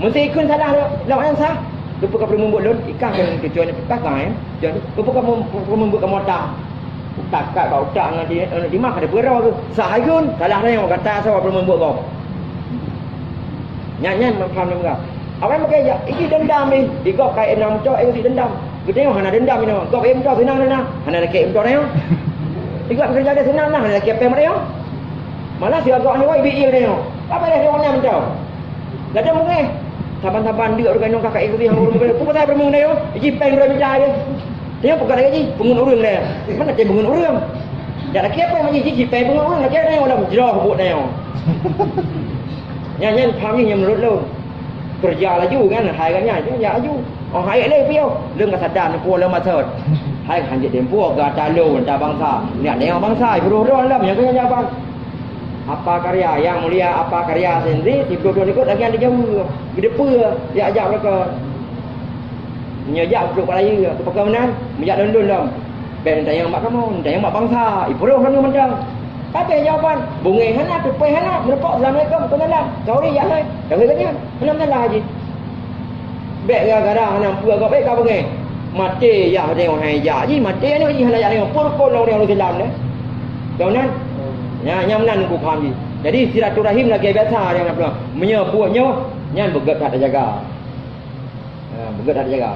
Meusé ikheun salah lé, lam nyang sah. Keupeue ka peureumeun buet lôn, ikah keu tujuan nyang peugah kan, eh. Tujuan keupeue ka peureumeun buet kamoe tam. Utak kat bak utak ngon di, ngon di mah ada peureumeun tu. Sah ikheun, salah lé gata soe peureumeun buet gob. Nyan, nyan meupham lé meugah. Awai meukeujak, iki dendam ih. Di gob ka enam cok, eh, si dendam. Geutanyoe hana dendam inoe. Gob em cok seunang na. Hana lakèe em cok nyoe. Di gob keureuja dia seunang na, hana lakèe pèng nyoe. Malah si agak nyoe bi il nyoe. Apa dah nyoe nyam cok. Gata mungeh. Saban-saban deuk ureueng nyoe kakak ikut yang ureueng mungeh. Ku pasal ureueng mungeh nyoe. Iji pèng dua juta dia. Dia bukan lagi ji, pengen ureueng dia. Mana dia pengen ureueng? Dak lakèe pèng ji, ji pèng pengen ureueng, lakèe nyoe dalam jroh buet nyoe. Nyan, nyan paham ni nyang menurut lôn. Keureuja laju kan, hai gata nyan, keureuja laju. Oh, hai lé piôh, lôn ka sadar neupue lôn maksud. Hai hanjeuet deungon gata lôn, gata bansa. Nyak deungon bansa, iburoh droe lom, nyang keu nyan bang. Apa karya, yang mulia apa karya sendiri, sibeudôh-dôh likot lagi nyang dijaweueb. Geudeupeue, jak-jak mereka. Meunyoe jak peutrok bak layeue, keu pakon meunan, meujak lôn-lôn lom. Bèk neutanyong bak kamoe, neutanyong bak bansa, ipuroh lôn nyoe mantong. Patéh jawaban, beungéh hana, tupeue hana, meurumpok, "Assalamualaikum, Tuan Dalam." Sorry, ya hai. Ka lheueh nyan, hana masalah jih. Bèk gara-gara hana peue gob, bèk ka beungéh. Maté yah nyoe hai jak jih, maté aneuk jih hana jak nyoe. Peue rukon ureueng Islam nyoe? Ka meunan? Nyan, nyang meunan ku paham jih. Jadi, silaturahim lagèe biasa nyang na peue. Meunyoe buet nyoe, nyan beugèt that tajaga. Ha, beugèt that tajaga.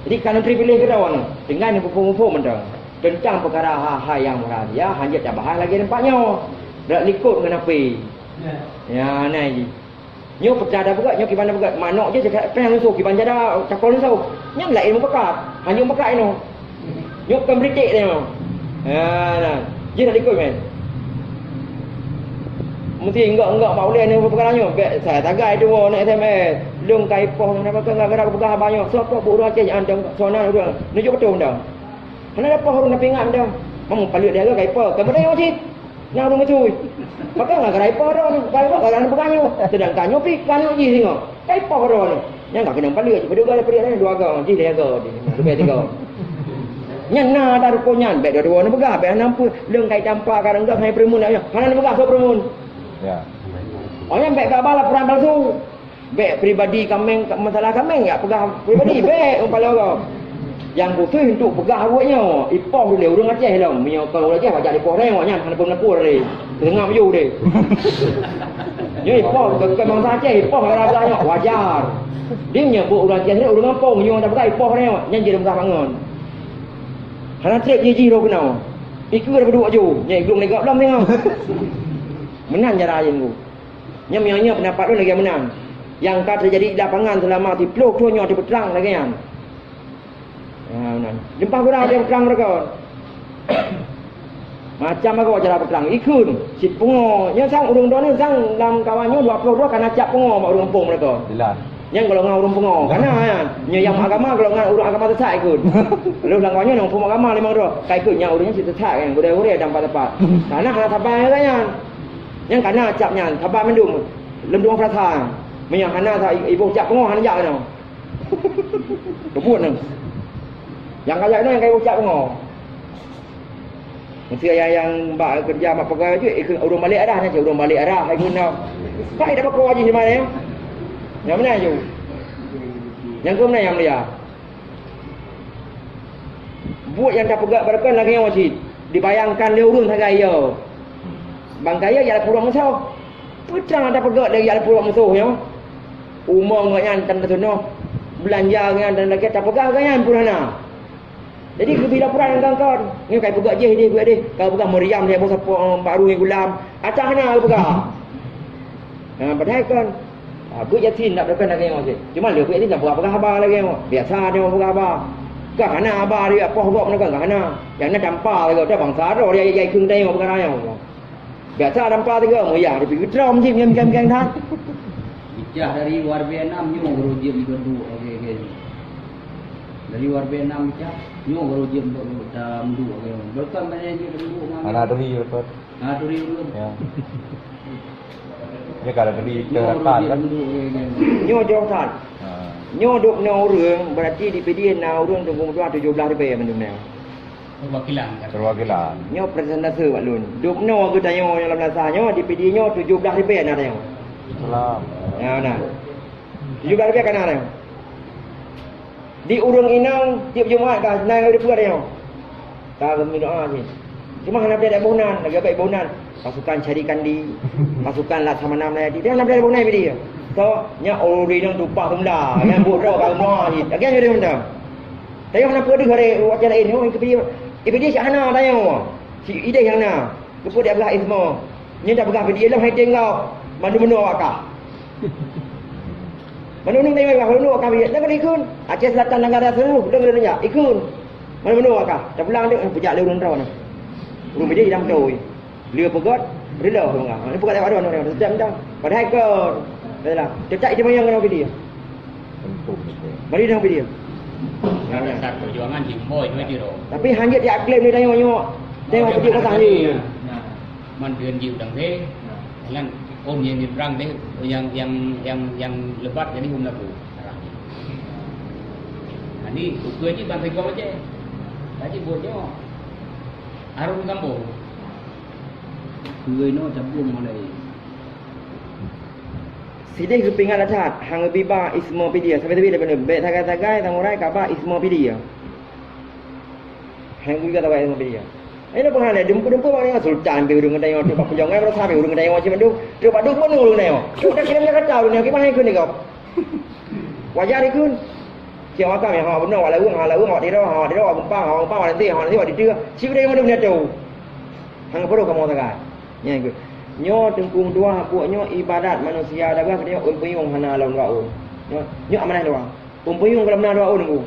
Jadi, ka neuturi piléh keudroe nyoe, tinggai neupeuphom-phom mantong teuntang peukara hai-hai nyang meurahsia, hanjeuet tabahas lagèe teumpat nyoe. Brat likot ngon api. Ya, na jih. Nyoe peugah dah peugah, nyoe kiban dah peugah. Manok jih cakap pèng leusoh, kiban jada cakol leusoh. Nyan laén meupeugah, hanjeuet meupeugah inoe. Nyoe kon beritik teuh nyoe. Ha, nah. Jih dak likot, men. Mesti enggak-enggak mak ulèe ni peukara nyoe. Bèk sa tagai tuwoe na S M S. Lôn ka ipoh, kenapa kau enggak gerak peugah haba nyoe? Soe kok buet ureueng Aceh nyan, soe nan ureueng? Nunjuk beutôi dah. Hana dapat ureueng na pingat dah. Mamu paleuet dia ka ipoh. Kamu dah nyoe cit. Nyang ureueng beutôi. Maka enggak gerak ipoh dah. Bukan ipoh, gerak peugah nyoe. Sedangkan nyoe pi, kan nyoe jih singoh. Ka ipoh droe nyoe. Nyang ka keunong paleuet, peue dua, paleuet nyoe dua go, jih lhèe go, leubèh tiga. Nyan na ata rukon nyan, bèk dua-dua neupeugah, bèk hana peue, lôn kai tampa ka reunggam hai peureumeun nyan. Hana neupeugah soe peureumeun. Ya. Oh, nyan bèk gaba laporan palsu. Bèk pribadi kaméng, masalah kaméng, ya peugah pribadi, bèk umpala orang. Nyang khusus untuk peugah buet nyoe, ipoh lé ureueng Aceh lom. Meunyoe kon ureueng Aceh, bajak ipoh nyoe, nyan hana peue meulapor lé. Teungoh miyup deh. Nyoe ipoh, keu, keu bansa Aceh, ipoh gara-gara nyoe, wajar. Di nyoe buet ureueng Aceh nyoe, ureueng gampông, nyoe dak peugah ipoh nyoe, nyan jeuet peugah bangon. Hana trép jih-jih roh keunoe. Ikeue dak peuduek ju, nyoe glung lé gob lom teungoh. Meunan cara ayeueng ku. Nyoe meunyoe nyoe peundapat lôn lagèe meunan. Nyang ka teujadi di lapangan seulama siplôh thôn nyoe teupeutrang lagèe nyan. Ha, meunan. Leupah gura dia peutrang meureuka. Macam agoe cara peutrang. Ikheun, cit pungo. Nyoe sang ureueng droeneuh sang lam kawan nyoe dua ploh droe ka na cap pungo bak ureueng gampông meureuka. Jelas. Nyang golongan ureueng pungo. Ka na nyan. Nyoe nyang agama golongan ureueng agama sesat ikheun. Lalu lam kawan nyoe nyang pungo agama limong droe. Ka ikheun nyang ureueng nyan cit sesat kan. Gurèe-gurèe dan pat-pat. Ka na hana saban lagèe nyan. Nyang ka na cap nyan, saban mandum. Lom dua perasaan. Meunyoe hana sa-, iboh cap pungo hana jak keunoe. Keubuet nyoe. Nyang kajak nyoe nyang kayue ucap pungo. Meusé nyang, nyang bak keureuja bak pegawai jih, ikheun ureueng balek arah nyan, cit ureueng balek arah, ikheun nyoe. Pak ida bako jih di mana nyoe? Nyang meunan ju. Nyang keu meunan nyang mulia. Buet nyang tapeugah baroekon lagèe nyoe cit, dibayangkan lé ureueng sagai yo. Bang kaya jak lapoe musoh. Peue trang tapeugah lé jak lapoe musoh nyoe? Umu gobnyan tan teunoh, beulanja gobnyan tan lagèe tapeugah gobnyan pun hana. Jadi geubri laporan ngon kon, nyoe kai peugah jih deh, peugah deh. Ka peugah Maryam lé boh sapo baru ngon gulam. Ata hana geupeugah. Ha, padahai kon. Ha, buet Yasin nak peugah lagèe nyoe cit. Cuma lé buet Yasin tak peugah-peugah haba lagèe nyoe. Biasa dia peugah haba. Ka hana haba dia poh gob na kan, ka hana. Nyang na tampa lagèe tu bangsa droe dia jai kheun tayong peugah nyoe. Biasa tampa tiga, meuya, tapi geutrom cit, ngieng-ngieng that. Ijah dari luar Vietnam, nyoe guru jeuet ikot duek, oke, oke. Dari luar Vietnam, ijah, nyoe guru jeuet untuk, untuk, um, duek, oke. Berkat banyak jeuet untuk, Hana turi, betul. Hana turi, betul. Ya. Dia kalau turi, Nyoe guru jeuet untuk, oke, oke. Nyoe jauh that. Ha. Nyoe dub na ureueng, berarti di Pidie na ureueng teungku tuha tujoh blah ribèe mandum nyoe. Perwakilan, kan? Perwakilan. Nyoe persentase bak lôn. Dub noe geutanyoe nyang lam lasah nyoe, di Pidie nyoe tujoh blah ribèe na tanyoe. Salam. Ya, na. Tujoh blah ribèe ka na tanyoe. Di ureueng inong, tiep Jumat ka na nyang leupah tanyoe. Ka geumeudoa cit. Cuma hana payah boh nan, lagèe baik boh nan. Pasukan Cari Kandi, pasukan Laksamana Melayadi. Dia hana payah boh nan Pidie. So, nyak ureueng inong tumpah teumula, nyang buet droe ka geumeudoa cit. Lagèe nyoe dia mantong. Tapi hana peue deuh hari watèe laén nyoe, Pidie, Pidie cit hana tanyoe. Cit idéh nyang na. Keupeue dak peugah isma. Nyoe dak peugah Pidie lom hai tinggai. Mandum meunoe wakah. Mandum meunoe tanyoe wakah, mandum meunoe wakah Pidie. Dak ikheun. Aceh Selatan Tenggara seluruh, dong Indonesia. Ikheun. Mandum meunoe wakah. Dak pulang dek, peujak lé ureueng droe nyoe. Ureueng Pidie idang beutôi. Lé peugöt, rila ureueng ah. Ni peugöt lewat droe nyoe, setiap mantong. Padahai kon. Dah lah. Tetap itu yang kena Pidie. Tentu, tentu. Bari dah Pidie. Pada saat perjuangan jimboi dua jero. Tapi hana diklaim di tanyoe nyoe. Tanyoe Pidie kata ni. Nah, man deun ji udang deh. Dengan on yang nyebrang deh, yang, yang, yang, yang lebat jadi hom labu. Jadi, ukur ji bang Tegong aja. Tadi buatnya Harun Gambong. Kue no cabung mulai. Sideh geupingat that, hang geubi ba isma Pidie. Sabe-sabe daripada bèk sagai-sagai samurai ka ba isma Pidie. Hang geubi ka ba isma Pidie. Ai dah penghana dumpeue-dumpeue bak sultan pi ureueng geutanyoe tu bak pujong ai rasa pi ureueng geutanyoe cit mandum. Tu bak dukun ureueng geutanyoe. Tu dah kirim Jakarta ureueng nyoe kiban hai keu ni kau. Wajar ikun. Siapa kami ha beuna wak laweueng, ha laweueng wak tiro, ha tiro wak geumpang, ha geumpang wak nanti, ha nanti wak diteue. Si udah mandum nyoe tu. Hang peureuh kamoe sagai. Nyan keuh. Nyoe teungku dua buet nyoe ibadat manusia dagah geutanyoe ôn peuyueng hana lom dua ôn. Nyoe, nyoe amanah dua. Ôn peuyueng gohlom na dua ôn teungku.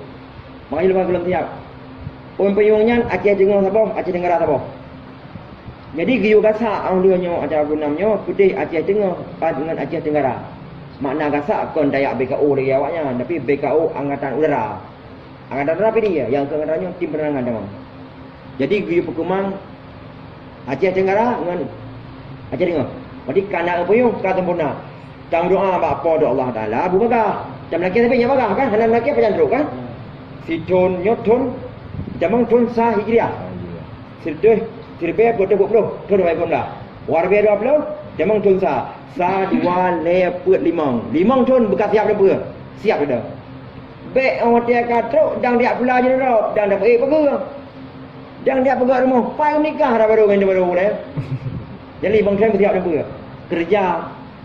Maka nyoe leubeh gohlom siap. Peunyueng nyan Aceh Teungoh saboh, Aceh Tenggara saboh. Jadi geuyue gasak óh lheueh nyoe acara buleuen nam nyoe keudeh Aceh Teungoh pat ngon Aceh Tenggara. Makna gasak kon tajak B K U lagée awaknyan, tapi B K U Angkatan Udara. Angkatan Udara P D I, nyang keu angkatan nyoe tim penerangan teuma. Jadi geuyue peukeumang Aceh Tenggara ngon Aceh Teungoh. Berarti ka na peunyueng ka sempurna. Tameudoa bak Po teu Allah Taala beubagah. Tameulakée sabe nyang bagah kan? Hana meulakée pajan trok kan? Sithon nyoe thon tamong thon sa Hijriah. Siribée, siribée peuet dua ploh, thon dua ribu dua belas. Waribée dua ploh, tamong thon sa. Sa, dua, lhée, peuet, limong. Limong thon beuka siab deupeue. Siab dah. Bék watée ka trok dang diak pula jinoe, dang dapeuék peugah. Dang diak peugah rumoh, pai nikah dah baru ngon baru lé. Jadi bangsa mesti ada dua. Kerja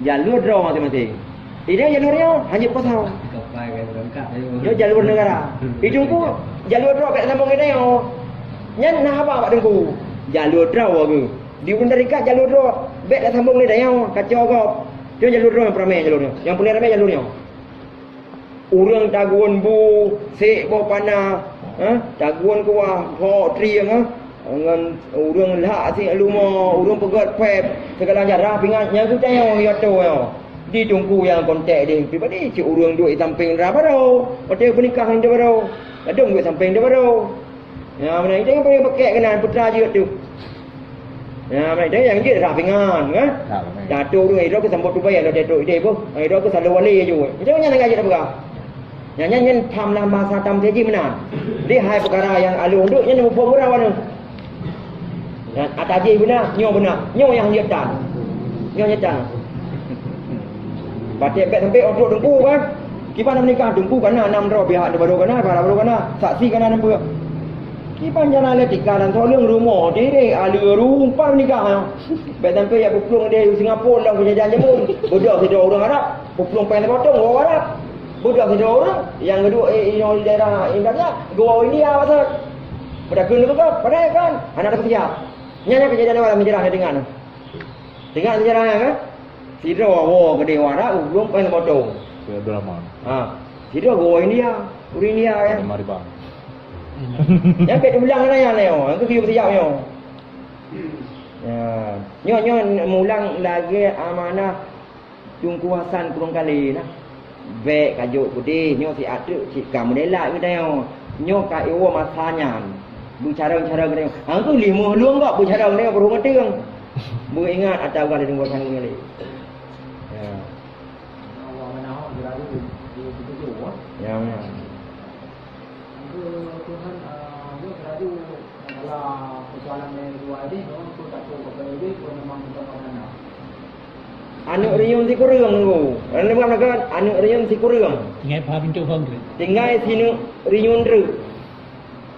jalur droe masing-masing. Ini jalur nyoe hanya pasal. Nyoe jalur negara. Di Teungku jalur droe kat sambung kita nyoe. Nyan nah apa bak Teungku? Jalur droe ke? Di Banda Rikat jalur droe. Bék dah sambung ni dah nyoe, kacau kop. Nyoe jalur droe yang ramai jalur nyoe. Yang paling ramai jalur nyoe. Ureuëng tagun bu, sék boh panah, eh, tagun kuah, hok trieng, eh, ngon ureuëng lhak sék lumo, ureuëng peugét pép, segala macam rah pingat nyang geutanyoe ya tu nyoe. Di Teungku nyang kontek deh pribadi, cit ureuëng duek sampéng dara barô, watée peunikah ngon dara barô, ladôm duek sampéng dara barô. Ya, mana itu yang paling pakai kena putra jeuet tu. Ya, mana itu yang jeuet rah pingan, kan? Rah pingan. Dato ureuëng itu ke sambut tu bayar lo dato ide boh. Itu ke selalu wali aju. Itu yang nak jeuet apa? Yang nyan nyan tham lah masa tam teji meunan. Di hai perkara yang alu untuk nyan muphom murah mana? Dan atas jih beuna, nyoe beuna. Nyoe yang jeuet tan. Nyoe jeuet tan. Paték bék sampai untuk Teungku kan. Kiban menikah Teungku kana enam droe pihak dua baru kana, para baru kana, saksi kana nempeue. Kiban jalan le tika dan tolong rumoh diri alue rumpah menikah. Bék sampai ya pupulung di Singapura dan penjajahan jamun. Bodoh sidroe ureuëng Arab, pupulung payah potong orang Arab. Bodoh sidroe ureuëng yang kedua eh, inoe di daerah India, gua India pasal. Pada kena ke padahal kan, hana ada siap. Nyanya kejadian awal menjerah dengan. Tengok sejarah kan? Sidroe woe keudeh warak, ulôn paih lamotong. Syekh Abdul Rahman. Ha. Sidroe woe India, ureuëng India kan? Lima ribu. Nyang pek teubilang na nyan nyoe, engkau kiyup siap nyoe. Ya. Nyoe nyoe mulang lagée amanah Teungku Hasan Kureueng Kale nah. Bék ka jok keudeh, nyoe siat teuk cit ka meudelat geutanyoe. Nyoe ka iwoe masa nyan. Beucarông-carông geutanyoe. Hangkeu lheueh meuh lôn gop beucarông geutanyoe peurumoh teueng. Beuingat ata uroe lheueh meuh lôn gop. Ya. Ya, ya. Tuhan, eh, nyoe laju dalam persoalan yang kedua ini, memang betul tak tahu kepada lebih, pun memang bukan pada anak. Aneuk reuyueng sikureueng, Teungku. Aneuk reuyueng sikureueng. Tinggai pha pintoe phon tu. Tinggai sineuk reuyueng treuk.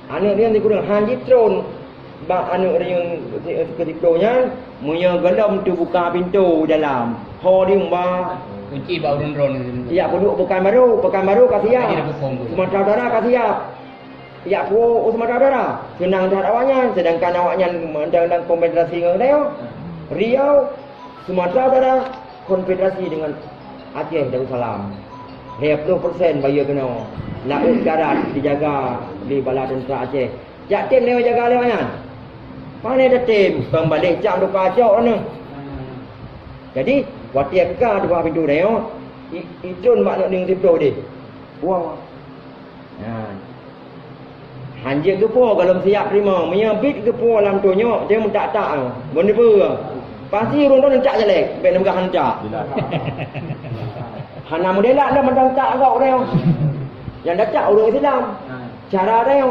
Aneuk reuyueng sikureueng. Han jitron bak aneuk reuyueng si-, sikeusiplôh nyan, meunyoe gohlom teubuka pintoe dalam. Ho diumba. Kunci bak ureueng droe ni. Siap peuduek Pekanbaru, Pekanbaru ka siap. Lagi dah perform tu. Sumatera Utara ka siap. Jak puwoe u Sumatera Utara, seunang that awaknyan, seudangkan awaknyan mantong konfederasi ngon Riau. Riau, Sumatera Utara, konfederasi deungon Aceh Darussalam. Lhèe ploh persen bayeue keunoe. Laôt darat dijaga lé bala teuntra Aceh. Jak tem lé jaga lé awaknyan. Pane tatem, peubalék cam duka cok nyoe. Jadi, watèe ka tuha pintoe nyoe, i-, itron bak neuk ning siploh deh. Buang. Nah. Hanjeuet geupo gohlom siap teurimong. Meunyoe bit geupo lam tunyok, dia meutak-tak. Beuneupeue? Pasti ureueng droeneuh cak jalek, bèk neupeugah han cak. Hana meudelat lom mantong tak agak ureueng. Nyang dak cak ureueng Islam. Cara dia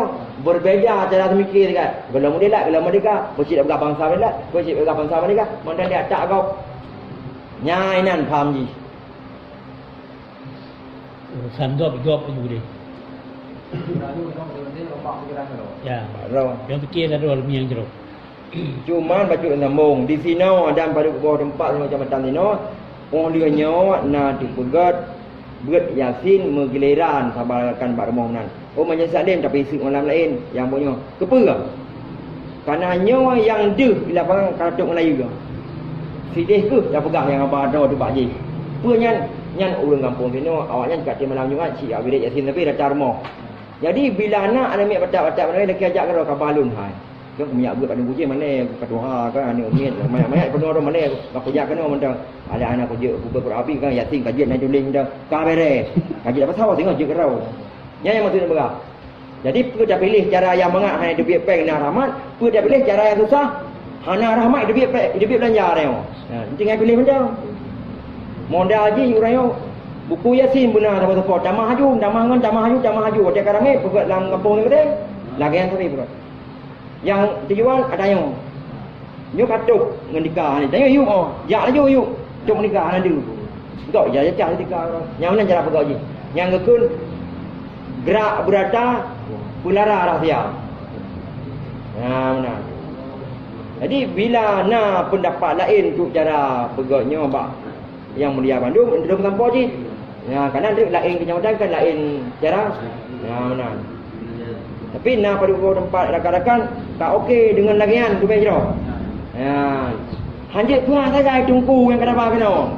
berbeda cara semiké kan. Gohlom meudelat, gohlom merdeka. Peucit peugah bansa merdeka, peucit peugah bansa merdeka. Mantong dia tak agak. Nyan inan paham jih. Urusan gob, gob aju deh. Ya. Roh. Yang fikir dah dua lemi yang jeruk. Cuman bacut sambung. Di sinoe dan padub boh teumpat macam-macam sinoe, oh lheueh nyoe na teupeugét beuet Yasin meugileran saban rakan bak rumoh meunan. Oh, Majelis Taklim tapi seuk malam laén nyang buet nyoe. Keupeue? Kana nyoe nyang deuh di lapangan ka trok Meulayu. Sideh keuh tapeugah nyang haba droe teuh bak jih. Peue nyan? Nyan ureueng gampông sinoe, awaknyan ka malam Jumat cit jak wirid Yasin tapi rata rumoh. Jadi, bila na aneuk miet batat-batat, aneuk miet lagi ajak keudroe ka ba lôn hai. Kan minyak buet padum bujih mané, ka tuha kan, aneuk miet, mayat-mayat penuh tu mané, ka kujak keunoe mantong. Alah aneuk kujak, kubeuet Quran Abi kan, Yasin ka jeuet na tuléh mantong. Ka beres. Ka jeuet apa sawa singoh jeuet keudroe. Nyan nyang maksud neupeugah. Jadi, peue tapiléh cara nyang mangat hana teubiet péng na rahmat, peue tapiléh cara nyang susah hana rahmat, teubiet péng, teubiet beulanja nyoe. Ha, tinggai piléh mantong. Modal jih ureueng nyoe, buku Yasin beuna sapo-sapo, tamah aju, tamah ngon tamah aju, tamah aju. Watèe ka ramé, peubuet lam gampông nyoe, lagèe nyan sabe peubuet. Nyang tujuan ata nyoe. Nyoe ka tôp ngon nikah ni. Tanyoe yuk, oh, jak laju yuk. Tôp nikah hana deuh. Gok jajah nikah. Nyang meunan cara peugah jih. Nyang geukheun gerak beurata, peulara rahsia. Nah, meunan. Jadi, bila na peundapat laén untuk cara peugah nyoe bak Nyang mulia bandum, ulôn peusampoe cit. Ya, karena laén keunyamatan kan laén cara. Ya, meunan. Tapi na padub teumpat rakan-rakan ka oke deungon lagèe nyan leubeh jroh. Ya. Hanjeuet peugah sagai teungku nyang ka taba keunoe.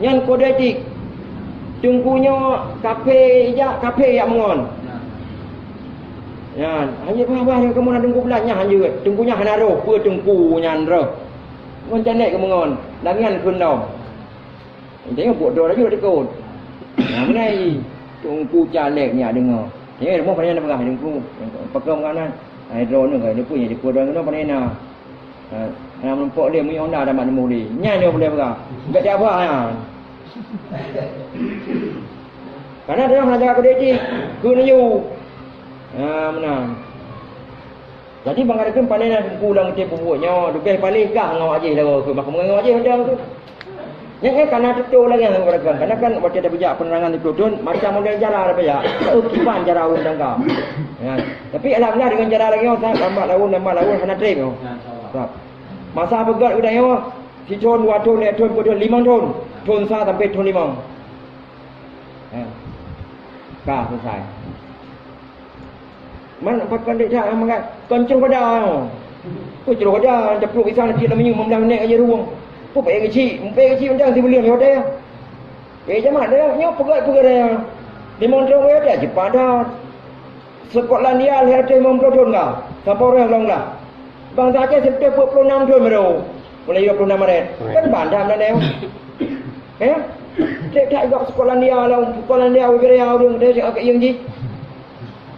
Nyan kode etik. Teungku nyoe kaphé jak, kaphé jak meungon. Ya, hanjeuet peugah-peugah deungon kamoe na teungku beulat nyan hanjeuet. Teungku nyan hana roh, peue teungku nyan roh. Ngon janék keu meungon, lagèe nyan kheun lom. Inti nyoe buet droe laju dikot. Nah, meunan i, teungku caleg nyak deungoe. Nyoe rumoh pane na peugah teungku. Pakon meukanan. Ai droeneuh ka neupeu nyan dikot droeneuh pane na. Ha, na meunumpok lé meuiong na damat neumuh lé. Nyan nyoe boleh peugah. Enggak ada apa nyan. Karena dia hana jaga kode etik. Keu neuyue. Ha, meunan. Jadi, bangai kheun pane na teungku lam teuh peubuet nyoe, leubeh paléh kah ngon wajéh lagoe kheun, maka meungon wajéh mantong tu. Nyan, nyan kana tutoe lagèe nyan, karena kan watèe tapeujak penerangan tutoe thon, macam model jara tapeujak, oh, kiban jara ureueng tangka. Ya. Tapi alhamdulillah, deungon jara lagèe nyoe, lambat laun, lambat laun, hana trép nyoe. Sabab masa peugöt geutanyoe, sithon, dua thon, lhèe thon, peuet thon, limong thon. Thon sa sampai thon limong. Ya. Ka selesai. Man pakon dek that mangat kon ceuroh pada. Kon ceuroh pada, tapluek isan cit lam minyeuk lima belas minit aja ruweueng. Pue payah geuchik, payah geuchik mantong sibuleuen di hotel. Eh, jamat dah, nyoe peugöt-peugöt dah. Limong thon di hotel cepat dah. Skotlandia lhèe ratus limong ploh thon ka, sampoe reueh lom lah. Bansa Aceh seutôt peuet ploh nam thon baru. Mulai dua puluh enam Maret. Kan bandam dah nyoe. Eh? Cek that gop Skotlandia lah, Skotlandia, Liberia, ureueng deh cek akak yang jih.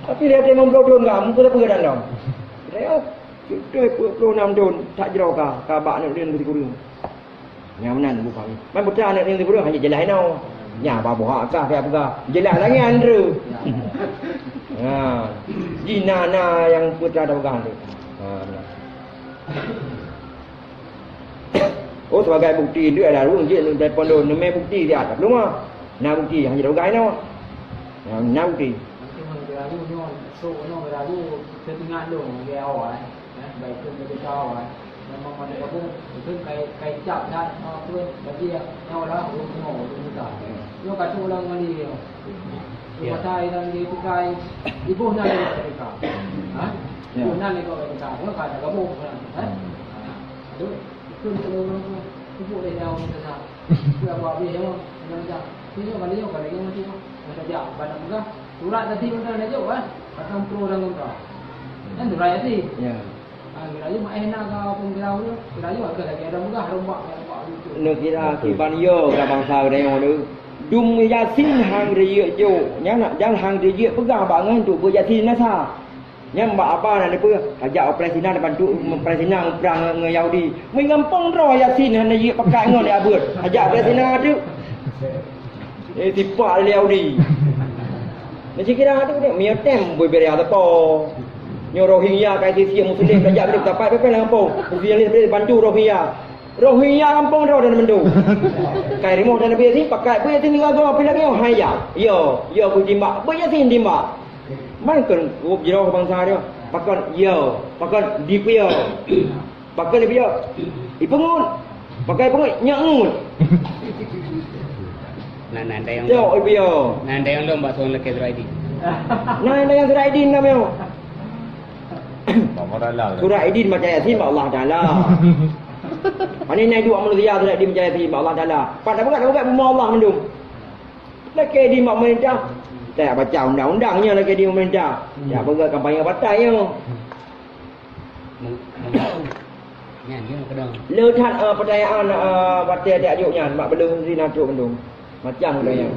Tapi dia ada lima puluh tahun kan, muka siapa dan dong. Saya, sudah dua puluh enam tahun, tak jero ka, ka bak anak dia lebih kurang. Yang mana bukan? Main betul anak dia lebih kurang, hanya jelas no. Nya, apa buhak kah, kayak apa kah? Jelas lagi, Andrew. Ha. Jina na yang putra dah pegang tu. Ha, benar. Oh, sebagai bukti, dia ada ruang je, telepon dulu, nama bukti dia, tak perlu mah. Nah, bukti, hanya dah pegang no. Nah, nah, bukti. Nanti mah, dia lalu nyoh, so, nyoh, dia lalu, setinggal dong, dia awal, eh. Eh, baik tu, dia tahu, eh. Memang mana gabung, itu kai, kai cap dan, ah, tu, bagi yang, yang orang, orang semua, orang muda. Nyoh, kacau orang mandi, nyoh. Ya. Pasal yang di Tukai, ibu nak dia kata. Ha? Ya. Ibu nak dia kata. Dia kata gabung kan. Ha? Hmm. Ha. Aduh, itu dia orang tu. Ibu dia jauh ni sana. Dia buat habis dia. Dia macam, dia kali dia kali dia macam tu. Dia kerja, pada pegang. Surat tadi pun dah jauh kan. Akan pro orang kau. Kan surat tadi. Ya. Ha, geurayeuk maén na ka peugah ureueng, geurayeuk ka lagèe ada meugah rombak, rombak lucu. Neukira kiban yo ka bansa geutanyoe tu. Dum Yasin han geurayeuk jok, nyan nak jan han geurayeuk peugah bak ngon tu beuet Yasin nasa. Nyan bak apa na neupeu, hajat operasi na depan tu, operasi na muprang ngon Yahudi. Meugampông droe Yasin han geurayeuk pakat ngon ya beuet. Hajat operasi na tu. Eh, tipak lé Yahudi. Nyoe cikira tu dek, miyutem bubiri ateueh po. Nyoe Rohingya ka isi muslim ka jak beli tapak pepe lam kampung. Muslim ni beli bantu Rohingya. Rohingya kampung tu dan bantu. Kai rimuh dan nabi sini pakai bui sini gaga pila nyoe haya. Yo, yo ku timbak. Bui sini timbak. Man kan group jero bangsa dia. Pakon yo, pakon di yo. Pakon dia piôh? Ipeungut. Pakai peungut, nyak ngut. Nah, nah, ada yang Tengok, ipiôh. Nah, ada yang lom bak suara lelaki Surat Idin. Nah, ada yang Surat Idin nama. Bak Morala. Surat Idin macam Yasin bak Allah Taala. Ani naik dua manusia Surat Idin macam Yasin bak Allah Taala. Pada pegat, pegat rumah Allah mandum. Lelaki di mak pemerintah. Tak baca undang-undang nyoe lagèe di pemerintah. Hmm. Ya, peugah kampanye partai nyoe. Meng-, meng-, nyan, nyan keudong. Le that, eh, pertanyaan, eh, partai tajok nyan, mak belum di natuk mandum. Macam geutanyoe.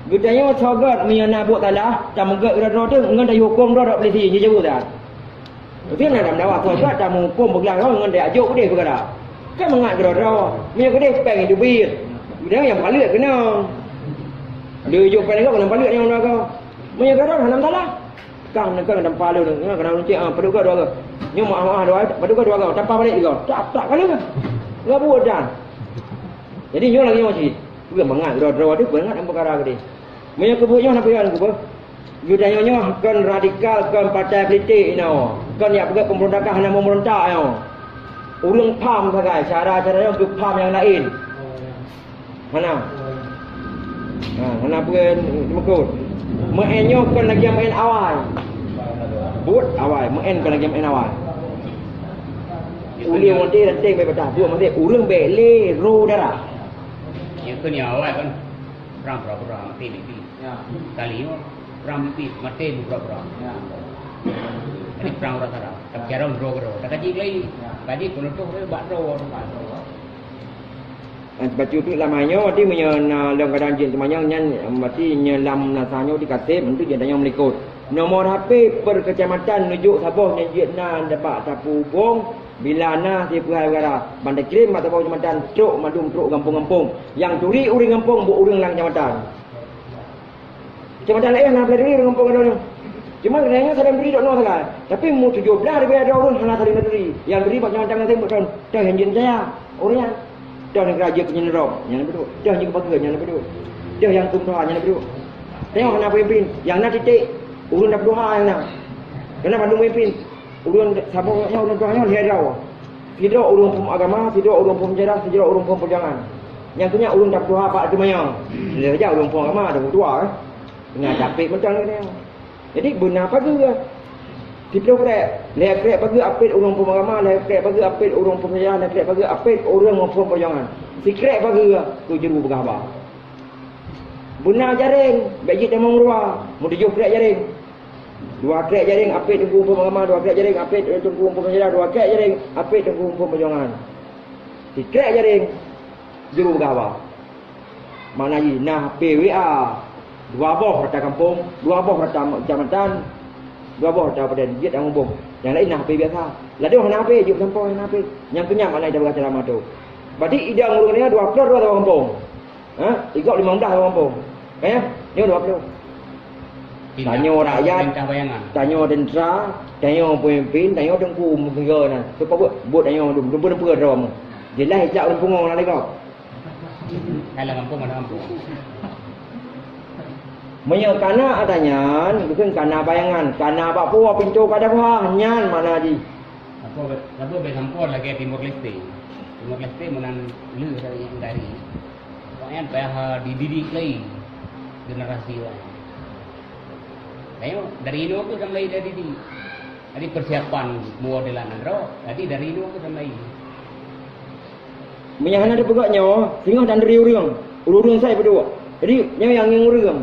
Geutanyoe soe gèt meunyoe na buet salah, tameugèt keudroe-droe teuh, ngon tahuköm droe-droe polisi, jijeuet that. Mungkin na dalam dakwah soe gèt tamuköm beuglah ngon tajok keudeh peukara. Kan mangat keudroe-droe. Meunyoe keudeh péng teubiet. Geutanyoe nyang paleuet keunong. Lé jok péng nyoe keunong paleuet nyang na ka. Meunyoe keudroe hana masalah. Kang neuka lam pala nyoe, keunan luncik, ah, padub ka dua go. Nyoe maah-maah dua, padub ka dua go, tampa balek tiga. Tak, tak kali ka. Enggak buat dan. Jadi nyoe lagi masjid. Peue mangat droe-droe tu, peue mangat dalam peukara geude. Meunyoe keubeue nyoe hana peue nyoe keubeue. Geutanyoe nyoe kon radikal, kon partai politik inoe. Kon jak peugah pemberontakan hana meumberontak nyoe. Ureueng pham sagai, cara-cara nyoe geupham nyang laén. Hana. Ha, hana peue meukeue. Meu'en nyoe kon lagèe meu'en awai. Buet awai, meu'en kon lagèe meu'en awai. Ulèe monte dan teng bèk patah, buet maté ureueng bèk lé ro darah. Nyoe kon nyang awai kon perang pura-pura, maté bibi. Ya. Kali nyoe perang bibi, maté pura-pura. Ya. Jadi perang pura-pura. Tapi cara droe-droe. Tak kaji lagi. Ya. Kaji penutup dia bak droe, bak droe. Ah, bacut lam hai nyoe, berarti meunyoe na lôn kadang jeuet teumanyong nyan, berarti nyoe lam masa nyoe dikaseb, untuk jeuet tanyong meulikot. Nomor H P per kecamatan neujok saboh nyang jeuet na dapat tapubong, bila na sipeue hai peukara. Ban takirém bak saboh kecamatan, trok mandum trok gampông-gampông. Nyang turi ureueng gampông, buet ureueng lam kecamatan. Kecamatan laén hana peureulèe turi ureueng gampông keudroe nyoe. Cuma keudroe nyoe sadan turi dok noe sagai. Tapi mu tujoh blaih leubeh droe ureueng hana sadan turi. Nyang turi bak kecamatan laén buet thôn. Toh nyang jeuet jaya. Ureueng nyan. Toh nyang keurajeuen keunyang nirok, nyan leubeh duek. Toh nyang keubeukeue, nyan leubeh duek. Toh nyang keumeudua, nyan leubeh duek. Tengok hana pemimpin. Nyang na titek. Ureueng dap dua nyang na. Keunan bandum pemimpin. Ureueng saboh nyoe ureueng tuha nyoe lhèe droe. Sidroe ureueng phôn agama, sidroe ureueng phôn seujarah, sidroe ureueng phôn peujuangan. Nyang keu nyan ureueng dap tuha bak teumanyong. Lhèe saja ureueng phôn agama, dap tuha, eh. Teungoh tapék mantong lagèe nyan. Jadi beuna pageue. Siplôh krèk, lhèe krèk pageue apét ureueng phôn agama, lhèe krèk pageue apét ureueng phôn seujarah, lhèe krèk pageue apét ureueng phôn peujuangan. Sikrèk pageue keu juru peugah haba. Beuna jaréng, bèk jeuet tamong rua, meutujoh krèk jaréng. Dua krèk jaréng apét teungku phôn agama, dua krèk jaréng apét teungku phôn seujarah, dua krèk jaréng apét teungku phôn peujuangan. Sikrèk jaréng juru peugah haba. Makna jih na H P W A dua boh rata gampông, dua boh rata kecamatan, dua boh rata kabupaten, jeuet lam gampông. Nyang laén na H P biasa. Ladôm hana H P, jeuet sampoe hana H P. Nyang keu nyan makna ita peugah ceramah tu. Berarti idong ureueng nyan dua ploh dua saboh gampông. Ha? Igob limong blaih saboh gampông. Ka nyan? Nyoe dua ploh. Tindak Tanyoe rakyat, perintah bayangan. Tanyoe tentera, tanyoe pemimpin, tanyoe teungku meunyoe na. Supaya buet, buet tanyoe dum, dum peuneupeu droe mu. Jeulaih ijak ureueng pungo na lé gob. Hai lam gampông, lam gampông. Meunyoe kana ata nyan, bukon kana bayangan, kana bak puwoe pintoe ka deuh nyan makna jih. Saboh, saboh bèk sampoe lagèe Timor Leste. Timor Leste meunan le dari, dari. Awaknyan payah dididik lagi generasi awaknyan. Ayo, dari inoe tu sampai dididik. Jadi persiapan mua dilan nanggroe, jadi dari inoe tu sampai. Meunyo hana teupeugah nyoe, singoh dan dari ureueng, ureueng sai peuduek. Jadi nyoe nyang ngieng ureueng.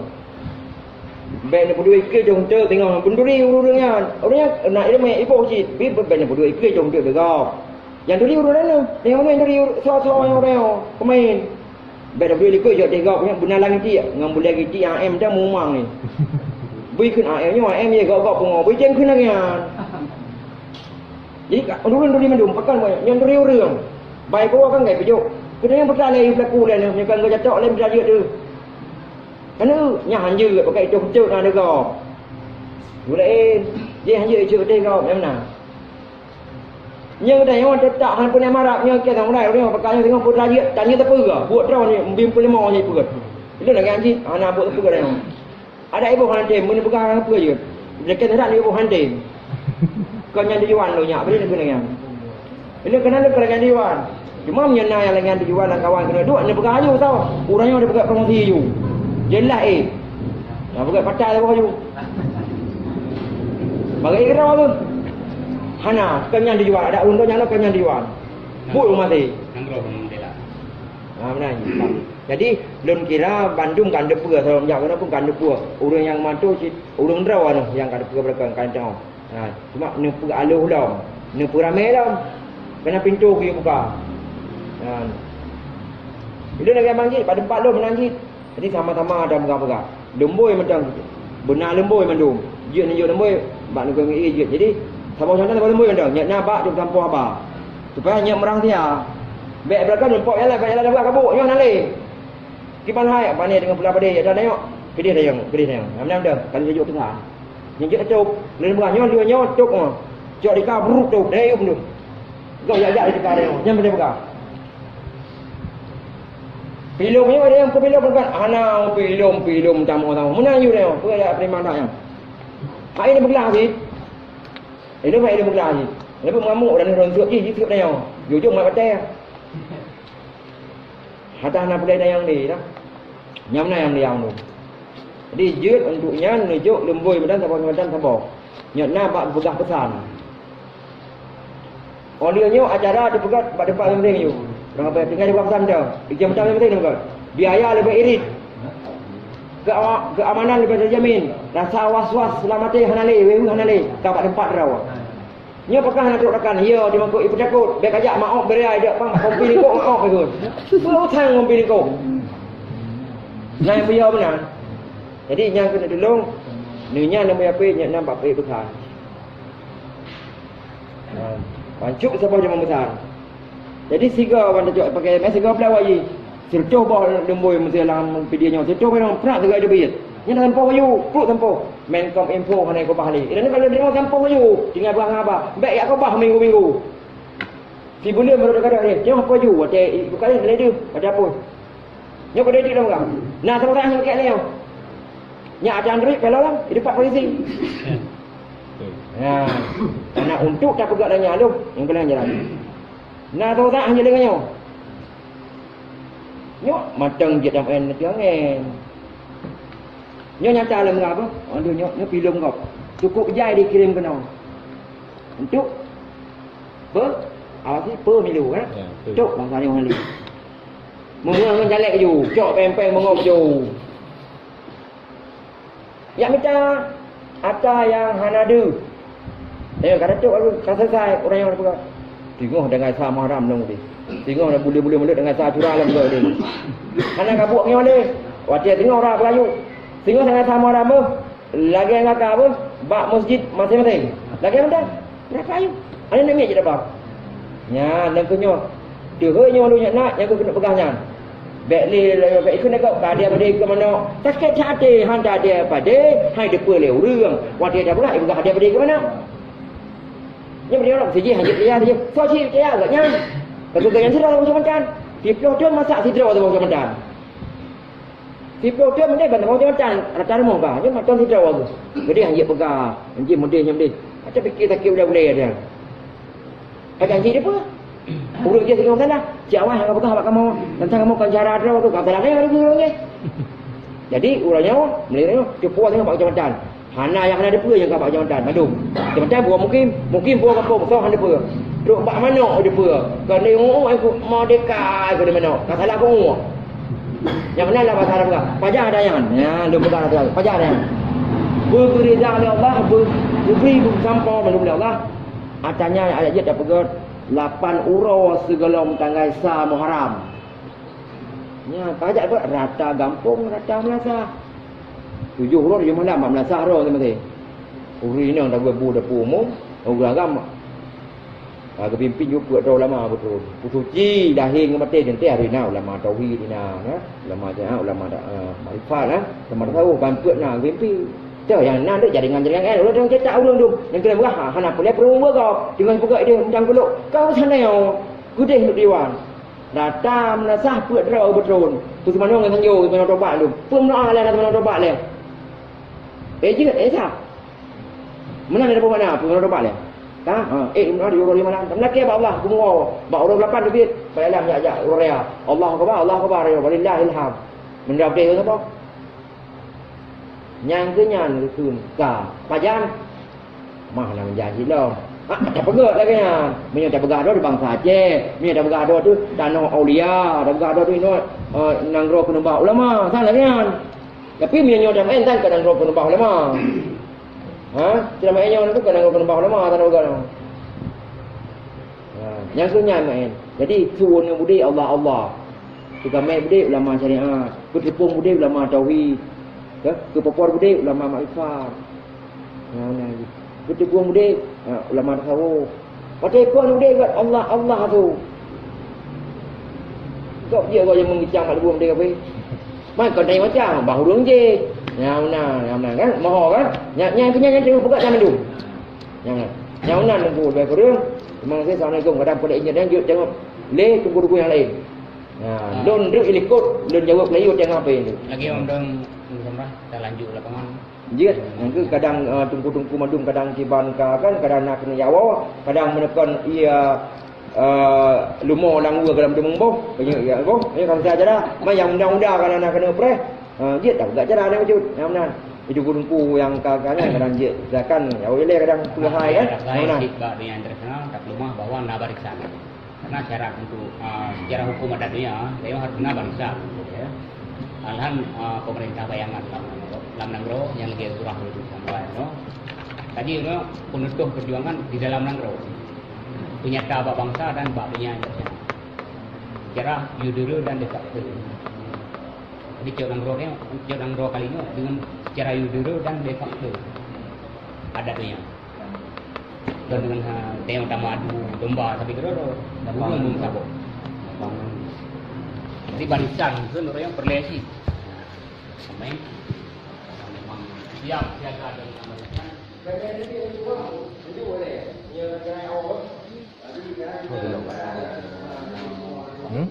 Bèk neupeuduek keu contoh singoh peuturi ureueng nyan. Ureueng nyan na ilmu iboh cit, tapi bèk neupeuduek keu contoh deungoe. Nyang turi ureueng laén, nyang laén turi soe-soe nyang ureueng pemain. Bèk tapeuduli likot jok teh gob nyan beuna lam itik, ngon buleuen itik A M dah mumang ni. Bui kheun A M nyoe, A M ye gob-gob pungo, bui jeng kheun lagèe nyan. Jadi ka ureueng turi mandum, pakon banyak nyang turi ureueng. Bai po kan gai pijok. Keuneuk nyang peutra lé pelaku lé nyoe, nyang kan geujatok lé meuta jeuet tu. Kan nyan hanjeuet pakai itoh-itoh na deungoe. Laén, jih hanjeuet icok teh gob nyang na. Nyoe tanyoe teutap hana peureulèe marap, nyoe keu samurai, ureueng pakak nyoe singoh peuet rajeuet, tanyoe teupeue, buet droe nyoe, bim peuleumah nyoe peuet. Ilôn lagèe anjing, hana buet teupeue tanyoe. Adak iboh hana tem, meunyoe peugah hana peue jeuet. Lakèe teurak iboh hana tem. Kon nyan tujuan lôn nyak, bri neukeuneuk nyan. Ilôn keunan lôn keu lagèe tujuan. Cuma meunyoe na nyang lagèe tujuan lam kawan keuneuk duek, neupeugah aju tau. Ureueng nyoe neupeugah promosi aju. Jeulaih, eh. Neupeugah patai saboh aju. Bagi kira tu. Hana, kon nyan tujuan. Adak ureueng tu nyan kon nyan tujuan. Buet maté. Nanggroe pun bela. Ha, meunan. Jadi, lôn kira bandum ka neupeu, seulom jak keunoe pun ka neupeu. Ureuëng nyang mantu cit, ureuëng droe nyoe nyang ka neupeu beureukat ka neuteuôt. Ha, cuma neupeu aloh lom, neupeu ramé lom. Keunan pintoe geuyue buka. Ha. Ilôn lagée manggit, bak teumpat lôn meunan cit. Jadi sama-sama ada peugah-peugah. Lumboi mantong. Beuna lumboi mandum. Jeuet neujok lumboi, bak neugui jeuet. Jadi, saboh contoh saboh lumboi mantong. Nyak na bak jeuet sampoe haba. Supaya nyak meurang sia. Bék beureukat lumpok jalan, bék jalan dua kabuk, nyoe hana lé. Kiban hai, pane dengan pula padé, ada nayok. Pedih dayang, pedih dayang. Nam nam dah, kalau jok tengah. Nyak jeuet tok, lalu beurah nyoe, dua nyoe, tok nyoe. Cok di ka bruk tok, dayum tu. Gau jak-jak di ka dayang, jangan pada pegang. Pilom nyoe ada nyang peupilom bukan? Hana pilom, pilom tamu-tamu. Meunan yue nyoe, peue dak terima dak nyoe. Hai ni beuglah cit. Ilom hai ni beuglah cit. Lepas mengamuk dan ronsok jih, jih tiup nyoe. Jujur mat batée. Hata hana pulai dayang ni dah. Nyam na nyang diam tu. Jadi jeuet untuk nyan neujok lumboi meudan saboh meudan saboh. Nyoe na bak peugah peusan. Óh lheueh nyoe acara teupeugöt bak teumpat masing-masing yue. Ureuëng apa tinggai di bawah pesan dah. Ijam pesan masing-masing teupeugöt. Biaya leubeh irit. Kea-, keamanan leubeh teujamin. Rasa was-was seulama maté hana lé, wewe hana lé. Ka bak teumpat droe. Nyoe pakon hana trok rakan. Iya, di mangkok ipeutakot. Bék kajak maoh beri ai dak pang kompi lingkok maoh ikut. Peue utang kompi lingkok. Nah, yang biaya benar. Jadi nyang keuneuk tulông, nyoe nyan nyang meuyapé nyan bak pih peusan. Ha, pancuk saboh jamong besar. Jadi siga wan tacok pakai M S siga belas wayi. Sirtoh boh lumboi meusé lam video nyoe. Sirtoh memang prak siga itu biet. Nyan sampoh wayu, pruet sampoh. Menkom info hana ikobah lé. Inan kalau deungo sampoh wayu, tinggai bah ngaba. Bék yak kobah minggu-minggu. Sibuleuen baru teugadang ni. Nyoe apa ju? Watée bukan ni tu. Ada apa? Nyoe keude di dalam. Nah, sama-sama sakét ni. Nyak ada Android kalau lah, di depan polisi. Nah, karena untuk tak peugah dan nyaluk, yang kena jalan. Nah, tu tak hanya dengan nyoe. Nyoe matang je dalam air nanti angin. Nyoe nyata lah mengapa? Aduh, nyoe, nyoe pilom kau. Cukup jai dikirim kena. Untuk pe, apa sih? Pemilu kan? Ya, betul. Tok bangsa ni orang lain. Mengong ngon jalek ju, cok peng-peng mengong ju. Yak mita ata nyang hana deuh. Eh, ka datuk ka selesai urang nyang peugah. Singoh dengan sa mahram nong deh. Singoh dan bule-bule mulut dengan sa cura lam gok deh. Hana kabuk nyoe deh. Watée singoh orang berayu. Singoh dengan sa mahram beuh. Lagée ngaka beuh bak masjid masing-masing. Lagée mantong. Berapa ayu? Ada nak miet je dapat. Nya, dan kunyoh. Deuhôi nyoe lôn nyak nak, nyang keuneuk peugah nyan. Bék lé, bék ikut negok, ka dia berdiri ke mana? Sakét hati, hanta dia pada, hai depan lé ureuëng. Watée dia pula, ibu dia berdiri ke mana? Nyoe dia orang siji hanya dia saja. So si dia agak nyan. Bagi gaya sira macam macam. Di peloh dia masak sidra macam macam. Siploh thon meunan ban tamong jabatan, rata rumoh bah, nyoe mantong sidroe bagus. Geude han jeuet peugah, han jeuet meudeh, nyoe meudeh. Ata pikir sakét ulée-ulée dia. Ka janji dia peue? Ureueng jih singoh salah. Cik awai hana peugah bak kamoe, teuntang kamoe kon syara droe tu, ka salah kaya ureueng jih. Jadi, ureueng nyoe, meulai nyoe, cupo singoh bak jabatan. Hana nyang hana dipeue nyang ka bak jabatan mandum. Jabatan buah mukim, mukim buah gampông, soe hana dipeue. Trok bak manok dipeue. Kon lé nguk, nguk, merdeka, kon lé manok. Ka salah nguk. Nyang meunan lah bahasa Arab ka. Pajan ada nyan. Ya, lôn peugah lagèe pajan ada nyan. Beubri ridha lé Allah, beu-, beubri beusampoe mandum lé Allah. Ata nyan ayat jeuet tapeugah lapan uroe sigohlom tanggai sa Muharram. Nyan, pajak buet rata gampông, rata meulasah. Tujoh uroe, tujoh malam, bak meulasah droe maté-maté. Ureueng inong taguet bu dapur umum, ureueng agam. Ah, geupimpin jeuet peuet droe ulama beutôi. Peusuci lahé ngon batén, teuntèe harôh na ulama tauhid na, na. Ulama jihad, ulama da-, ah, makrifat na. Ulama tasawuf ban peuet na geupimpin. Teuh nyang na deuek jaringan-jaringan, eh, ureueng cetak ureueng dum. Nyang keuneuk peugah, ha, hana peureulèe peureumeue gob. Deungon peugah idéh meucang kulok. Kau sana nyoe, keudéh untuk diwan. Rata meunasah peuet droe beutreun. Peuseumanoe ngon sanjo, peuseumanoe tobat lom. Peue meunoe lé, na seumanong tobat lé. Eh, jeuet, eh, sa. Meunan ada peue makna, peuseumanoe tobat lé. Ka? Ha, eh, meunoe di uroe lima enam. Meulakèe bak Allah, keumu bak uroe lapan teubiet. Bak dalam jak-jak, uroe raya. Allahu Akbar, Allahu Akbar, ya, walillahil hamd. Meunyoe abdeh sapa? Nyang keu nyan rukun ka. Pajan? Mah na meujanji lom. Ha, tapeugah lagèe nyan. Meunyoe tapeugah droe di bansa Aceh, meunyoe tapeugah droe tu tanoh aulia, tapeugah droe tu inoe, eh, nanggroe keuneubah ulama, sang lagèe nyan. Tapi meunyoe nyoe tameu'en tan keu nanggroe keuneubah ulama. Ha, selama nyoe tu keu nanggroe keuneubah ulama, tan tapeugah nyoe. Ha, nyang keu nyan meu'en. Jadi, keu uneuen udép Allah, Allah. Keu gamé udép ulama syariat, keu teupông udép ulama tauhid, ya, keu popor udép ulama makrifat. Nah, nah, gitu. Keu teupông udép, ha, ulama tasawuf. Watèe kon udép buet Allah, Allah tu. Kok dia orang yang mengicang mak lubum dia apa? Mai kon tanya macam, bah ureueng je. Nyang mana, nyang mana kan? Maho kan? Nyang, nyang punya nyang tengok peugah jangan dulu. Nyang, nyang mana nunggu dua kurung? Memang saya assalamualaikum. Kadang pada ingat dan jawab tengok. Lé tunggu-tunggu yang lain. Ha, lôn deuek ilikot, lôn jaweueb Melayu teuh ngapai tu. Lagi orang dong Samrah, kita lanjut lapangan. Jeuet, nyang keu kadang, eh, teungku-teungku mandum kadang kiban ka kan, kadang na keuneuk jawoe, kadang meunekon ia, eh, lumo lam ue dalam teumeuboh, keu nyoe ya boh, nyoe ka meusaja dah. Ma nyang muda-muda kan na keuneuk preh. Ha, jeuet dah peugah cara na bacut. Nyang meunan. Teungku-teungku nyang ka, ka nyan kadang jeuet. Silakan, ya uleh kadang peue hai kan. Nyang meunan. Bak donya internasional, tak lumah bahwa na barisan. Karena syarat untuk, ah, secara hukum adat dunia, memang harus kena barisan, ya. Malahan, ah, pemerintah bayangan lam, lam nanggroe nyang lagèe surah itu sampai, no. Tadi, no, penutuh perjuangan di dalam nanggroe. Penyata bak bangsa dan bak dunia internasional. Secara judul dan de facto. Jadi, cok nanggroe ni, cok nanggroe kali ni dengan secara judul dan de facto. Adat dunia. Dan dengan, ha, tengok utama adu domba tapi keudroe-droe. Ujong beumeusabok. Jadi barisan tu nurut nyang peureulèe cit. Sampai memang siap siaga dengan barisan. Hmm?